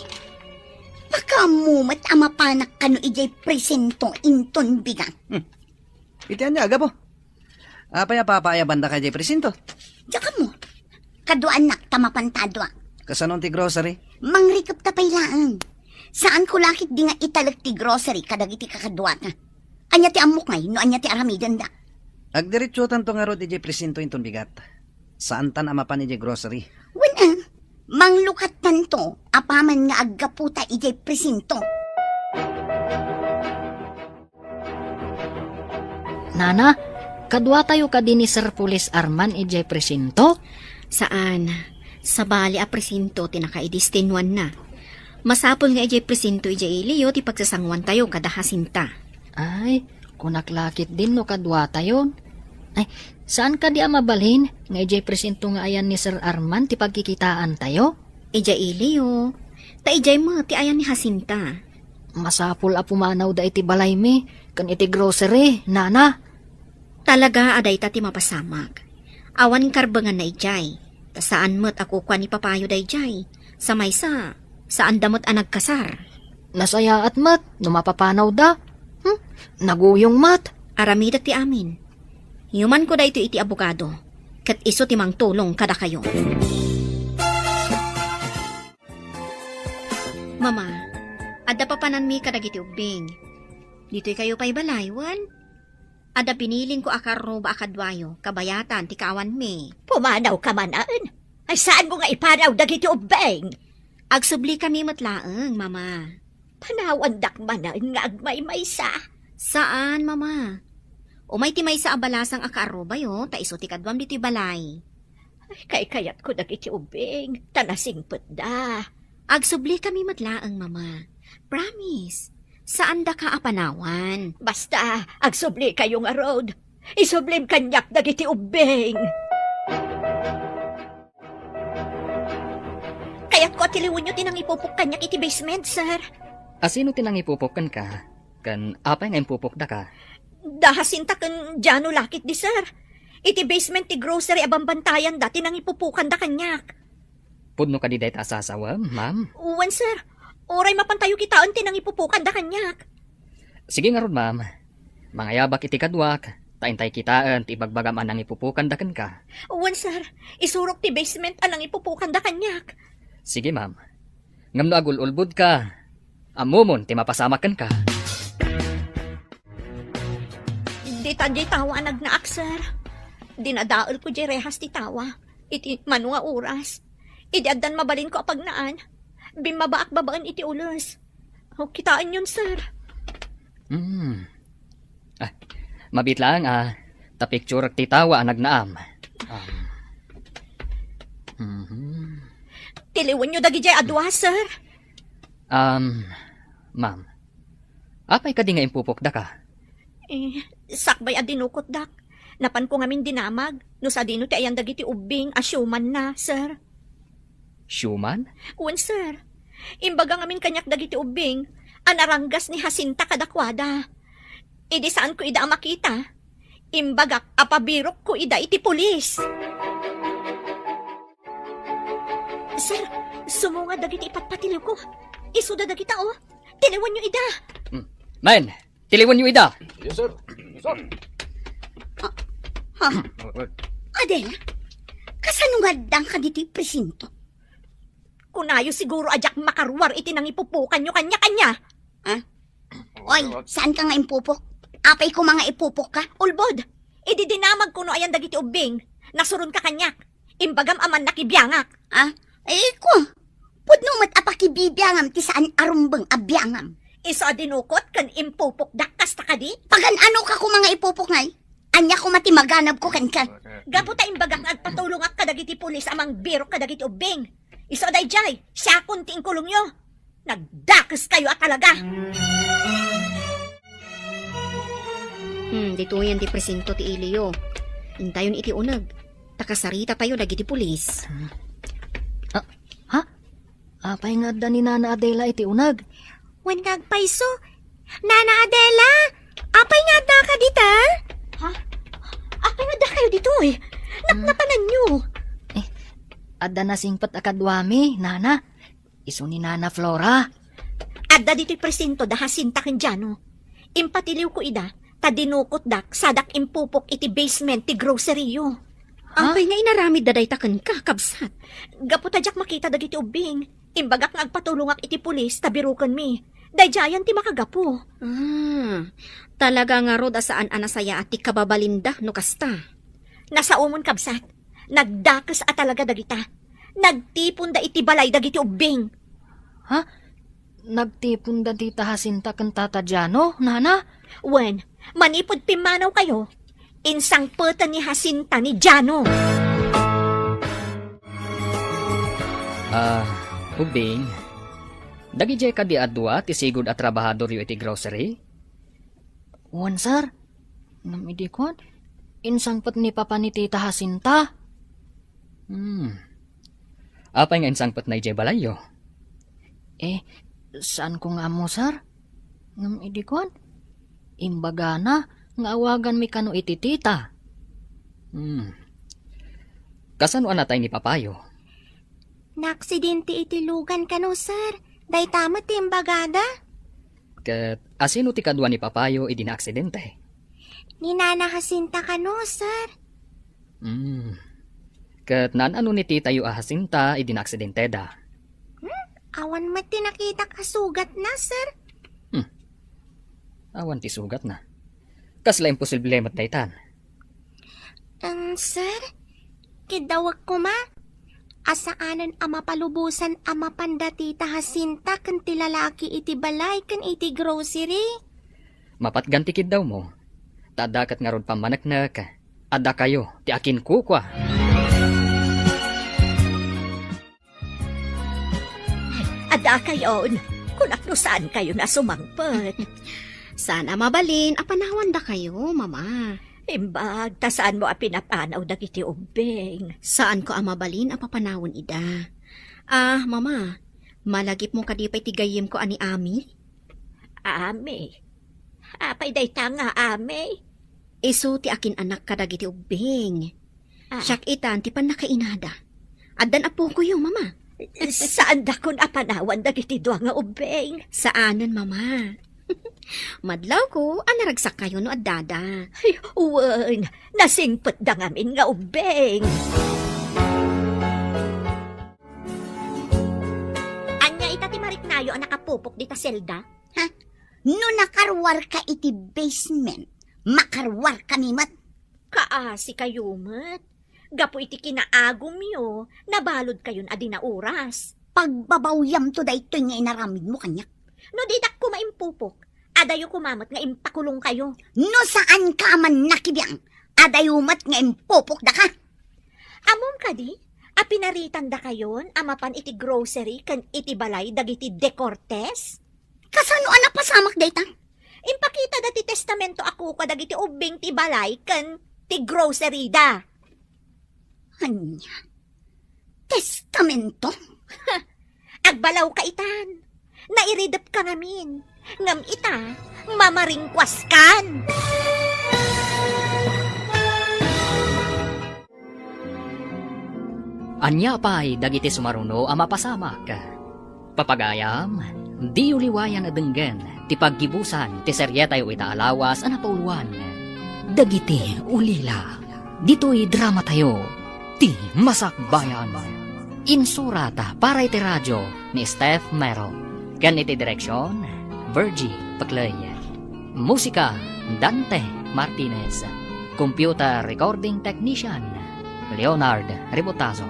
Makaammo met a mapanak kano idiay presinto inton bigat. Hmm. Iti ania a gapu? Apay a papaayabandaka idiay presinto? Diak ammo. Kaduaannak ta mapanta a dua. Kasano ti grocery? Mangrikepta pay laeng. Saanko la ketdi nga italek ti grocery kadagiti kakaduata. Ania ti ammok ngay no ania ti aramidenda? Agdiretsotanto ngarud idiay presinto inton bigat. Saantan a mapan idiay grocery. Wen a, manglukattanto apaman nga aggaputa idiay presinto. Nana, kaduatayo kadi ni Sir Police Arman idiay presinto? Saan. Sabali a presinto ti nakaidestinuanna. Masapul nga idiay presinto idiay iliyo ti pagsasanguantayo kada Jacinta. Ay, kunak la ketdin no kaduatayon. Ay, saan kadi a mabalin nga idiay presinto nga ayan ni Sir Arman ti pagkikitaantayo? Idiay ili, o. Ta idiay met ti ayan ni Jacinta. Masapul a pumanawda iti balaymi ken iti grocery, nana. Talaga a dayta ti mapasamak. Awan karbenganna idiay. Ta saan met a kukua ni papayo daydiay. Sa maysa, saanda met a nagkasar. Nasayaat met no mapapanawda. Hmm? Naguyong met. Aramidek ti amin. Yumanko daytoy iti abogado, ket isu ti mangtulong kadakayo. Mama, adda papananmi kadagiti ubbing. Ditoy kayo pay balay, wen? Adda binilingko a karruba a kaduayo, kabayatan ti kaawanmi. Pumanawka manen? Ay, saanmo nga ipanaw dagiti ubbing? Agsublikayo met laeng, Mama. Panawandak manen nga agmaymaysa? Saan, Mama. Umay ti maysa a balasang a kaarrubayo, ta isu ti kaduam ditoy balay. Ay, kaykayatko dagiti ubbing, ta nasingpetda. Agsublikayo met laeng, Mama. Promise. Saandaka a panawan. Basta, agsublikayo ngarud. Isublim kaniak dagiti ubbing. Kayatko a tiliwenyo ti nangipupok kaniak iti basement, sir. A sino ti nangipupok kenka? Ken apay nga impupokdaka? Da Jacinta ken Jano lakit di, sir. Iti basement ti grocery a bambantayan da ti nangipupokanda kaniak. Pudno kadi dayta a sasawem, ma'am? Wen, sir. Uray mapantayo kitaen ti nangipupokanda kaniak. Sige ngarud, ma'am. Mangayabak iti kaduak, ta intay kitaen ti ibagbagam a nangipupokanda kenka. Wen, sir. Isurok ti basement a nangipupokanda kaniak. Sige, ma'am. Ngem no agul-ulbodka, ammomon ti mapasamak kenka. Dita diay tawa a nagnaak, sir. Dinadaelko diay rehas ti tawa. Iti mano nga oras. Idi addan mabalinko a pagnaan, bimmabaak babaen iti ules. O, kitaenyon, sir. Hmm. Ah, mabiit laeng a ta picture ti tawa a nagnaam. Um, mhm. Tiliwenyo dagidiay a dua, sir. Um, ma'am, apay kadi nga impupokdaka? Eh, sakbay a dinukotdak. Napanko ngamin dinamag no sadino ti ayan dagiti ubbing a siumanna, sir. Siuman? Wen, sir. Imbaga ngamin kaniak dagiti ubbing a naranggas ni Jacinta kadakuada. Idi saanko ida a makita, imbagak a pabirokko ida iti pulis. Sir, sumunga dagiti ipatpatiliwko. Isuda dagita, o. Tiliwenyo ida. Hmm. Men, tiliwenyo ida. Yes, sir. Sir. Ha? Adela, kasano nga addaka ditoy presinto? Kunayo siguro a diak makaruar iti nangipupokanyo kaniak, ania? Ha? Oy, saanka nga impupok? Apay koma nga ipupokka? Ulbod, idi dinamagko no ayan dagiti ubbing, nasuronka kaniak. Imbagam a mannakibiangak. Ha? Ay, ko. Pudno met a pakibibiangam ti saan a rumbeng a biangam. Isu a dinukot ken impupokdak kasta kadi? Pagan-anoka koma nga ipupok ngay? Ania koma ti maganabko kenka? Gapu ta imbagak nga agpatulongak kadagiti pulis a mangbirok kadagiti ubbing. Isu a daydiay, siakon ti inkulongyo. Nagdakeskayo a talaga! Hmm, ditoyen ti presinto ti iliyo. Intayon iti uneg. Ta kasaritatayo dagiti pulis. Ah, ha? Apay nga adda ni Nana Adela iti uneg? Wen nga agpayso. Nana Adela, apay nga addaka dita? Ha? Apay nga addakayo ditoy? Napnapananyo. Eh, adda nasingpet a kaduami, Nana. Isu ni Nana Flora. Adda ditoy presinto da Jacinta ken Jano. Impatiliwko ida, ta dinukotdak sadak impupok iti basement ti grocery-yo. Ha? Apay nga inaramidda dayta kenka, kabsat? Gapu ta diak makita dagiti ubbing, imbagak nga agpatulongak iti pulis ta birokenmi. Daydiayen ti makagapu. Ah, talaga ngarud a saan a nasayaat ti kababalinda no kasta. Nasaomon, kabsat. Nagdakes a talaga dagita. Nagtiponda iti balay dagiti ubbing. Ha? Nagtiponda dita Jacinta ken Tata Jano, Nana? Wen, manipud pimmanawkayo, insangpeten ni Jacinta ni Jano. Ah, ubbing, dagidiay kadi a dua ti sigud a trabahadoryo iti grocery? Wen, sir. Ngem idi kuan, Insangpet ni Papa ni Tita Jacinta. Hmm. Apay nga insangpetna idiay balayyo? Eh, saanko nga ammo, sir. Ngem idi kuan, imbagana nga awaganmi kano iti tita. Hmm. Kasano a natay ni Papayo? Naaksidente iti lugan kano, sir. Dayta met ti imbagada. Ket asino ti kadua ni Papayo idi naaksidente? Ni Nana Jacinta kano, sir. Hmm. Ket naan-ano ni titayo a Jacinta idi naaksidenteda? Hmm? Awan met ti nakitak a sugatna, sir. Hmm. Awan ti sugatna. Kasla imposible met daytan. Em, sir, kiddawek koma a saanen a mapalubosan a mapan da Tita Jacinta ken ti lalaki iti balay ken iti grocery. Mapatgan ti kiddawmo, ta adda ket ngarud pammaneknek, adda kayo ti akinkukua. Adda kayon, kunak no saan kayo nasumangpet. Saan a mabalin a panawanda kayo, Mama. Imbag, ta saanmo a pinapanaw dagiti ubbing. Saanko a mabalin a papanawen ida. Ah, Mama, malagipmo kadi pay ti gayyemko a ni Ami? Ami? Apay dayta nga Ami? Isu ti akin-anak kadagiti ubbing. Ah. Siak itan ti pannakainada. Addan apokoyo, Mama. Saandakon a panawan dagiti dua nga ubbing? Saanen, Mama. Madlawko a naragsak kayo no addada. Ay, wen, nasingpetda ngamin nga ubbing. Ania ita ti mariknayo a nakapupok dita selda? Ha? No nakaruarka iti basement, makaruarkami met. Kaasi kayo met. Gapu iti kinaagumyo, nabalud kayon a di nauras. Pagbabawyamto daytoy nga inaramidmo kaniak. No didak koma impupok, adayo koma met nga impakulong kayo. No saanka a mannakibiang, adayo met nga impupok daka. Ammom kadi a pinaritanda kayon a mapan iti grocery ken iti balay dagiti De Cortes? Kasano a napasamak dayta? Impakita da ti testamento a kukua dagiti ubbing ti balay ken ti grocery da. Ania? Testamento? Agbalaw ka itan. Nairidep ka ngamin. Ngem ita, mamaringkuas kan. Ania pay dagiti sumaruno a mapasamak? Papagayam, diyo liwayan a denggen ti paggibusan ti serietayo ita a lawas a napauluan, Dagiti Ulila. Ditoy dramatayo, Ti Masakbayan. Insurat para iti radio ni Steph Mero. Ken iti direksion, Virgie Peclay. Musika, Dante Martinez. Computer recording technician, Leonard Ributazo.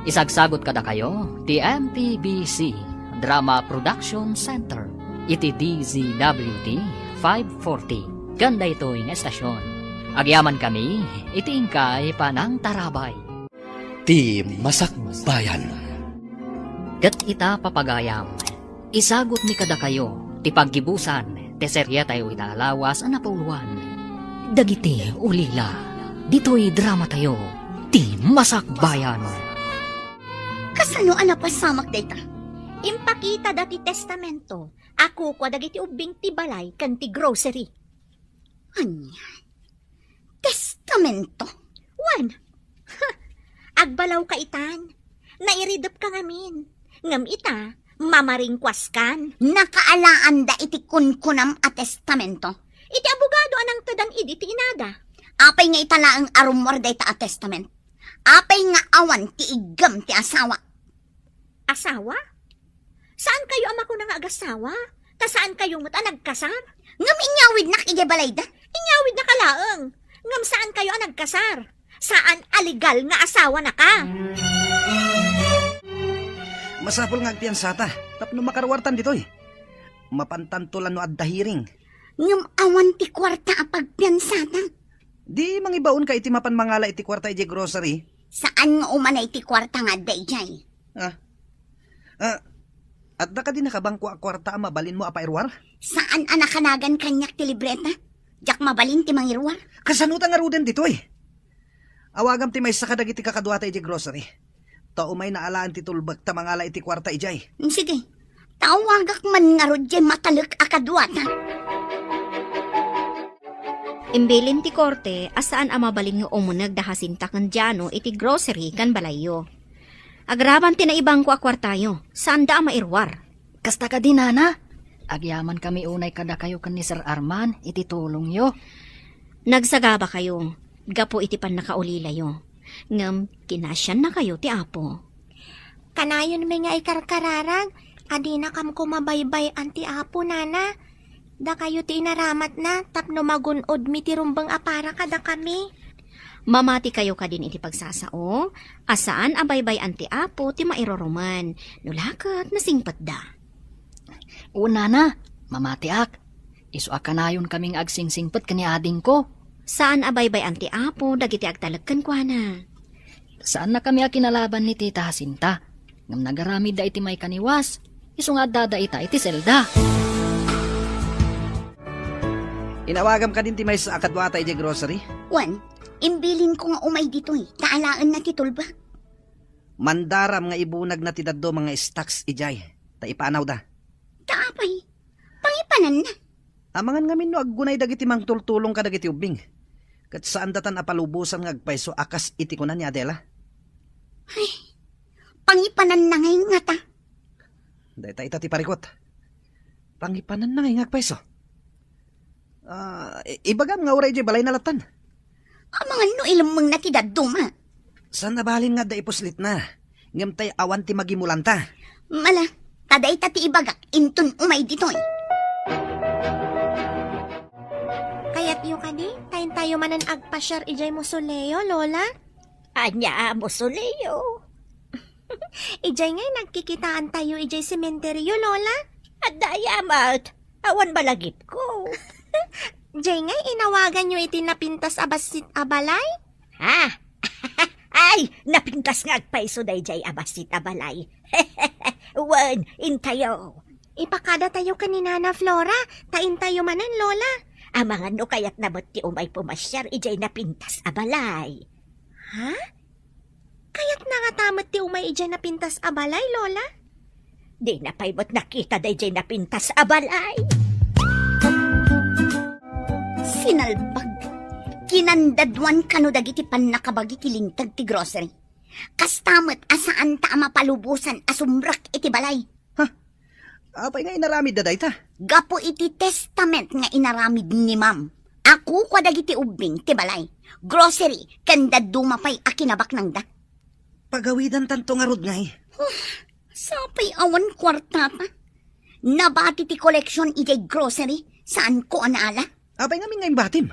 Isagsagot kadakayo ti M P B C Drama Production Center iti D Z W T five forty. Ken daytoy nga estasion, agyamankami iti inkay panangtarabay. Ti Masakbayan. Ket ita, papagayam, isagutmi kadakayo ti paggibusan ti serietayo ita a lawas a napauluan, Dagiti Ulila. Ditoy dramatayo, Ti Masakbayan. Kasano a napasamak dayta? Impakita da ti testamento a kukua dagiti ubbing ti balay ken ti grocery. Ania? Testamento? Wen. Ha! Agbalaw ka itan. Nairidep ka ngamin. Ngem ita, mamaringkuas kan. Nakaalaanda iti kunkunam a testamento. Iti abogado a nangtedan idi ti inada. Apay nga ita laeng a rummuar dayta a testament? Apay nga awan ti iggem ti asawa? Asawa? Saan kayo a makuna nga agasawa? Ta saan kayo met a nagkasar? Ngem inyawidnak idiay balayda? Inyawidnak a laeng. Ngem saan kayo a nagkasar? Saan a legal nga asawa na ka? Masapul nga agpiansata tapno makaruartan ditoy. Mapantanto la no adda hearing. Ngem awan ti kuarta a pagpiansata. Di mangibaon ka iti mapan mangala iti kuarta idiay grocery? Saan nga umanay ti kuarta nga adda idiay? Ah. Ah, adda kadi nakabangko a kuarta a mabalinmo a pairuar? Saan a nakanagan kaniak ti libreta? Diak mabalin ti mangiruar. Kasano ta ngaruden ditoy? Awagam ti maysa kadagiti kakaduata idiay grocery. Ta umayna alaen ti tulbek ta mangala iti kuarta idiay. Sige, ta awagak man ngarud diay matalek a kaduata. Imbilin ti korte a saan a mabalin nga umuneg da Jacinta ken Jano iti grocery ken balayyo. Agraman ti naibangko a kuartayo, saanda a mairuar. Kasta kadi, Nana? Agyamankami unay kadakayo ken ni Sir Arman iti tulongyo. Nagsagabakayo gapu iti pannakaulilayo, ngem kinasiannakayo ti Apo. Kanayon met nga ikarkararag a dinakam koma baybay-an ti Apo, Nana. Dakayo ti inaramatna tapno magun-odmi ti rumbeng a para kadakami. Mamatikayo kadin iti pagsasao a saan a baybay-an ti Apo ti mairurumen, no la ket nasingpetda. Wen, Nana, mamatiak. Isu a kanayonkami nga agsingsingpet ken ni adingko. Saan a baybay-an ti Apo dagiti agtalek kenkuana. Saannakami a kinalaban ni Tita Jacinta, ngem nagaramidda iti maikaniwas, isu nga addada ita iti selda. Inawagam kadin ti maysa a kaduata idiay grocery? Wen, imbilinko nga umay ditoy, ta alaenna ti tulbek. Mandaram nga ibunagna ti dadduma nga stocks idiay, ta ipaanawda. Ta apay, pangipananna. Amangan ngamin no aggunay dagiti mangtultulong kadagiti ubbing. Ket saandatan a palubosan nga agpayso a kas iti kuna ni Adela. Ay, pangipananna ngay ngata. Dayta ita ti parikut. Pangipananna ngay nga agpayso. Ah, i-, ibagam nga uray diay balayna lattan. Amangan no ilemmengna ti dadduma. Saan a balin nga adda ipuslitna, ngem tay awan ti magimulanta. Mala, ta dayta ti ibagak inton umay ditoy. Kayatyo kadi, ta intayo manen agpasiar idiay mausoleo, Lola? Ania a mausoleo? Idiay ngay nagkikitaantayo idiay sementeryo, Lola? Adda aya met. Awan balagipko. Diay ngay inawaganyo iti napintas a bassit a balay? Ha? Ay, napintas nga agpayso daydiay a bassit a balay. Wen, intayo. Ipakadatayo ken ni Nana Flora, ta intayo manen, Lola. Amangan no kayatna met ti umay pumasiar idiay napintas a balay. Ha? Kayatna ngata met ti umay idiay napintas a balay, Lola? Dina pay met nakita daydiay napintas a balay. Sinalbag. Kinandaduan kano dagiti pannakabagi ti linteg ti grocery. Kasta met a saanta a mapalubosan a sumrek iti balay. Ha? Apay nga inaramidda dayta? Gapu iti testament nga inaramid ni Ma'am, a kukua dagiti ubbing ti balay, grocery, ken dadduma pay a kinabaknangda. Pagawidantanto ngarud ngay. Huh, sapay awan kuartata. Nabati ti koleksion idiay grocery, saanko a naala. Apay ngamin nga imbatim?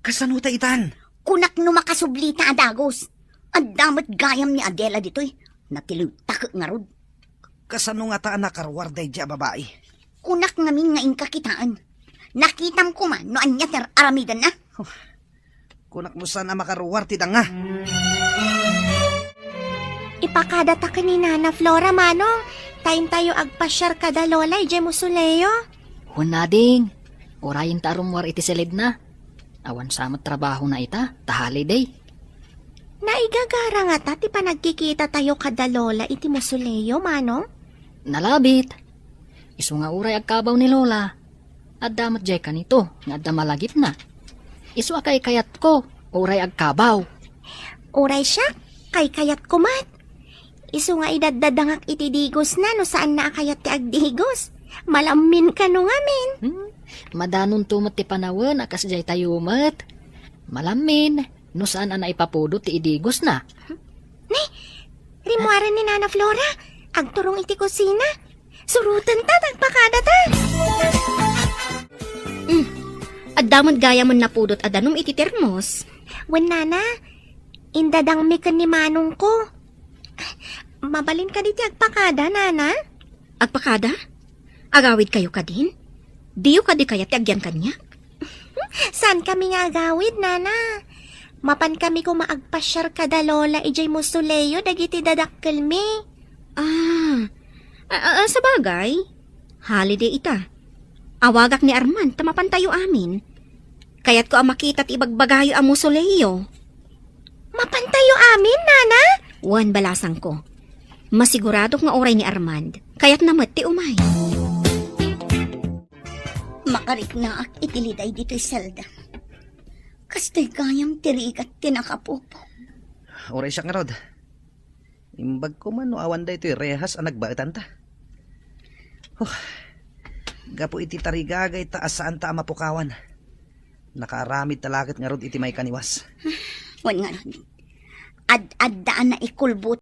Kasano ta itan? Kunak no makasublita a dagus. Adda met gayam ni Adela ditoy. Natiliwta ket ngarud. Kasano ngata a nakaruar daydiay a babai? Kunak ngamin nga inka kitaen. Nakitam koma no ania ti ar-aramidenna. Huh. Kunak no saan a makaruar ti danga. Ipakadata ken ni Nana Flora, Manong, ta intayo agpasiar kada Lola idiay mausoleo. Wen, ading, urayenta a rummuar iti siledna. Awan sa met trabahona ita, ta holiday. Naigagara ngata ti panagkikitatayo kada Lola iti mausoleo, Manong? Nalabit. Isu nga uray agkabaw ni Lola, adda met diay kanito nga adda malagipna. Isu a kaykayatko, uray agkabaw. Uray siak, kaykayatko met. Isu nga idaddadangak iti digosna no saanna a kayat ti agdigos. Malammin kano ngamin. Hmm, madanonto met ti panawen a kasdiay tayo met. Malammin, no saan a naipapudot ti idigosna. Ni, rimmuaren ni Nana Flora, agturong iti kusina. Surotenta, agpakadata. Hmm, adda met gayam a napudot a danum iti termos. Wen, Nana, indadangmi ken ni Manongko. Mabalin kadi ti agpakada, Nana? Agpakada? Agawidkayo kadin? Diyo kadi kayat ti agyan kaniak? Saankami nga agawid, Nana. Mapankami koma agpasiar kada Lola idiay mausoleo dagiti dadakkelmi. Ah, a, a, a, sabagay. Holiday ita. Awagak ni Arman ta mapantayo amin. Kayatko a makita ti ibagbagayo a mausoleo. Mapantayo amin, Nana? Wen, balasangko. Masiguradok nga uray ni Armand, kayatna met ti umay. Makariknaak iti liday ditoy selda. Kastoy gayam ti rigat ti nakapupo. Uray siak ngarud. Imbag ko man no awan daytoy rehas a nagbaetanta. Huh. Gapu iti tarigagayta a saanta a mapukawan. Nakaaramidta la ket ngarud iti maikaniwas. Wen ngarud. Ad-adda a naikulbot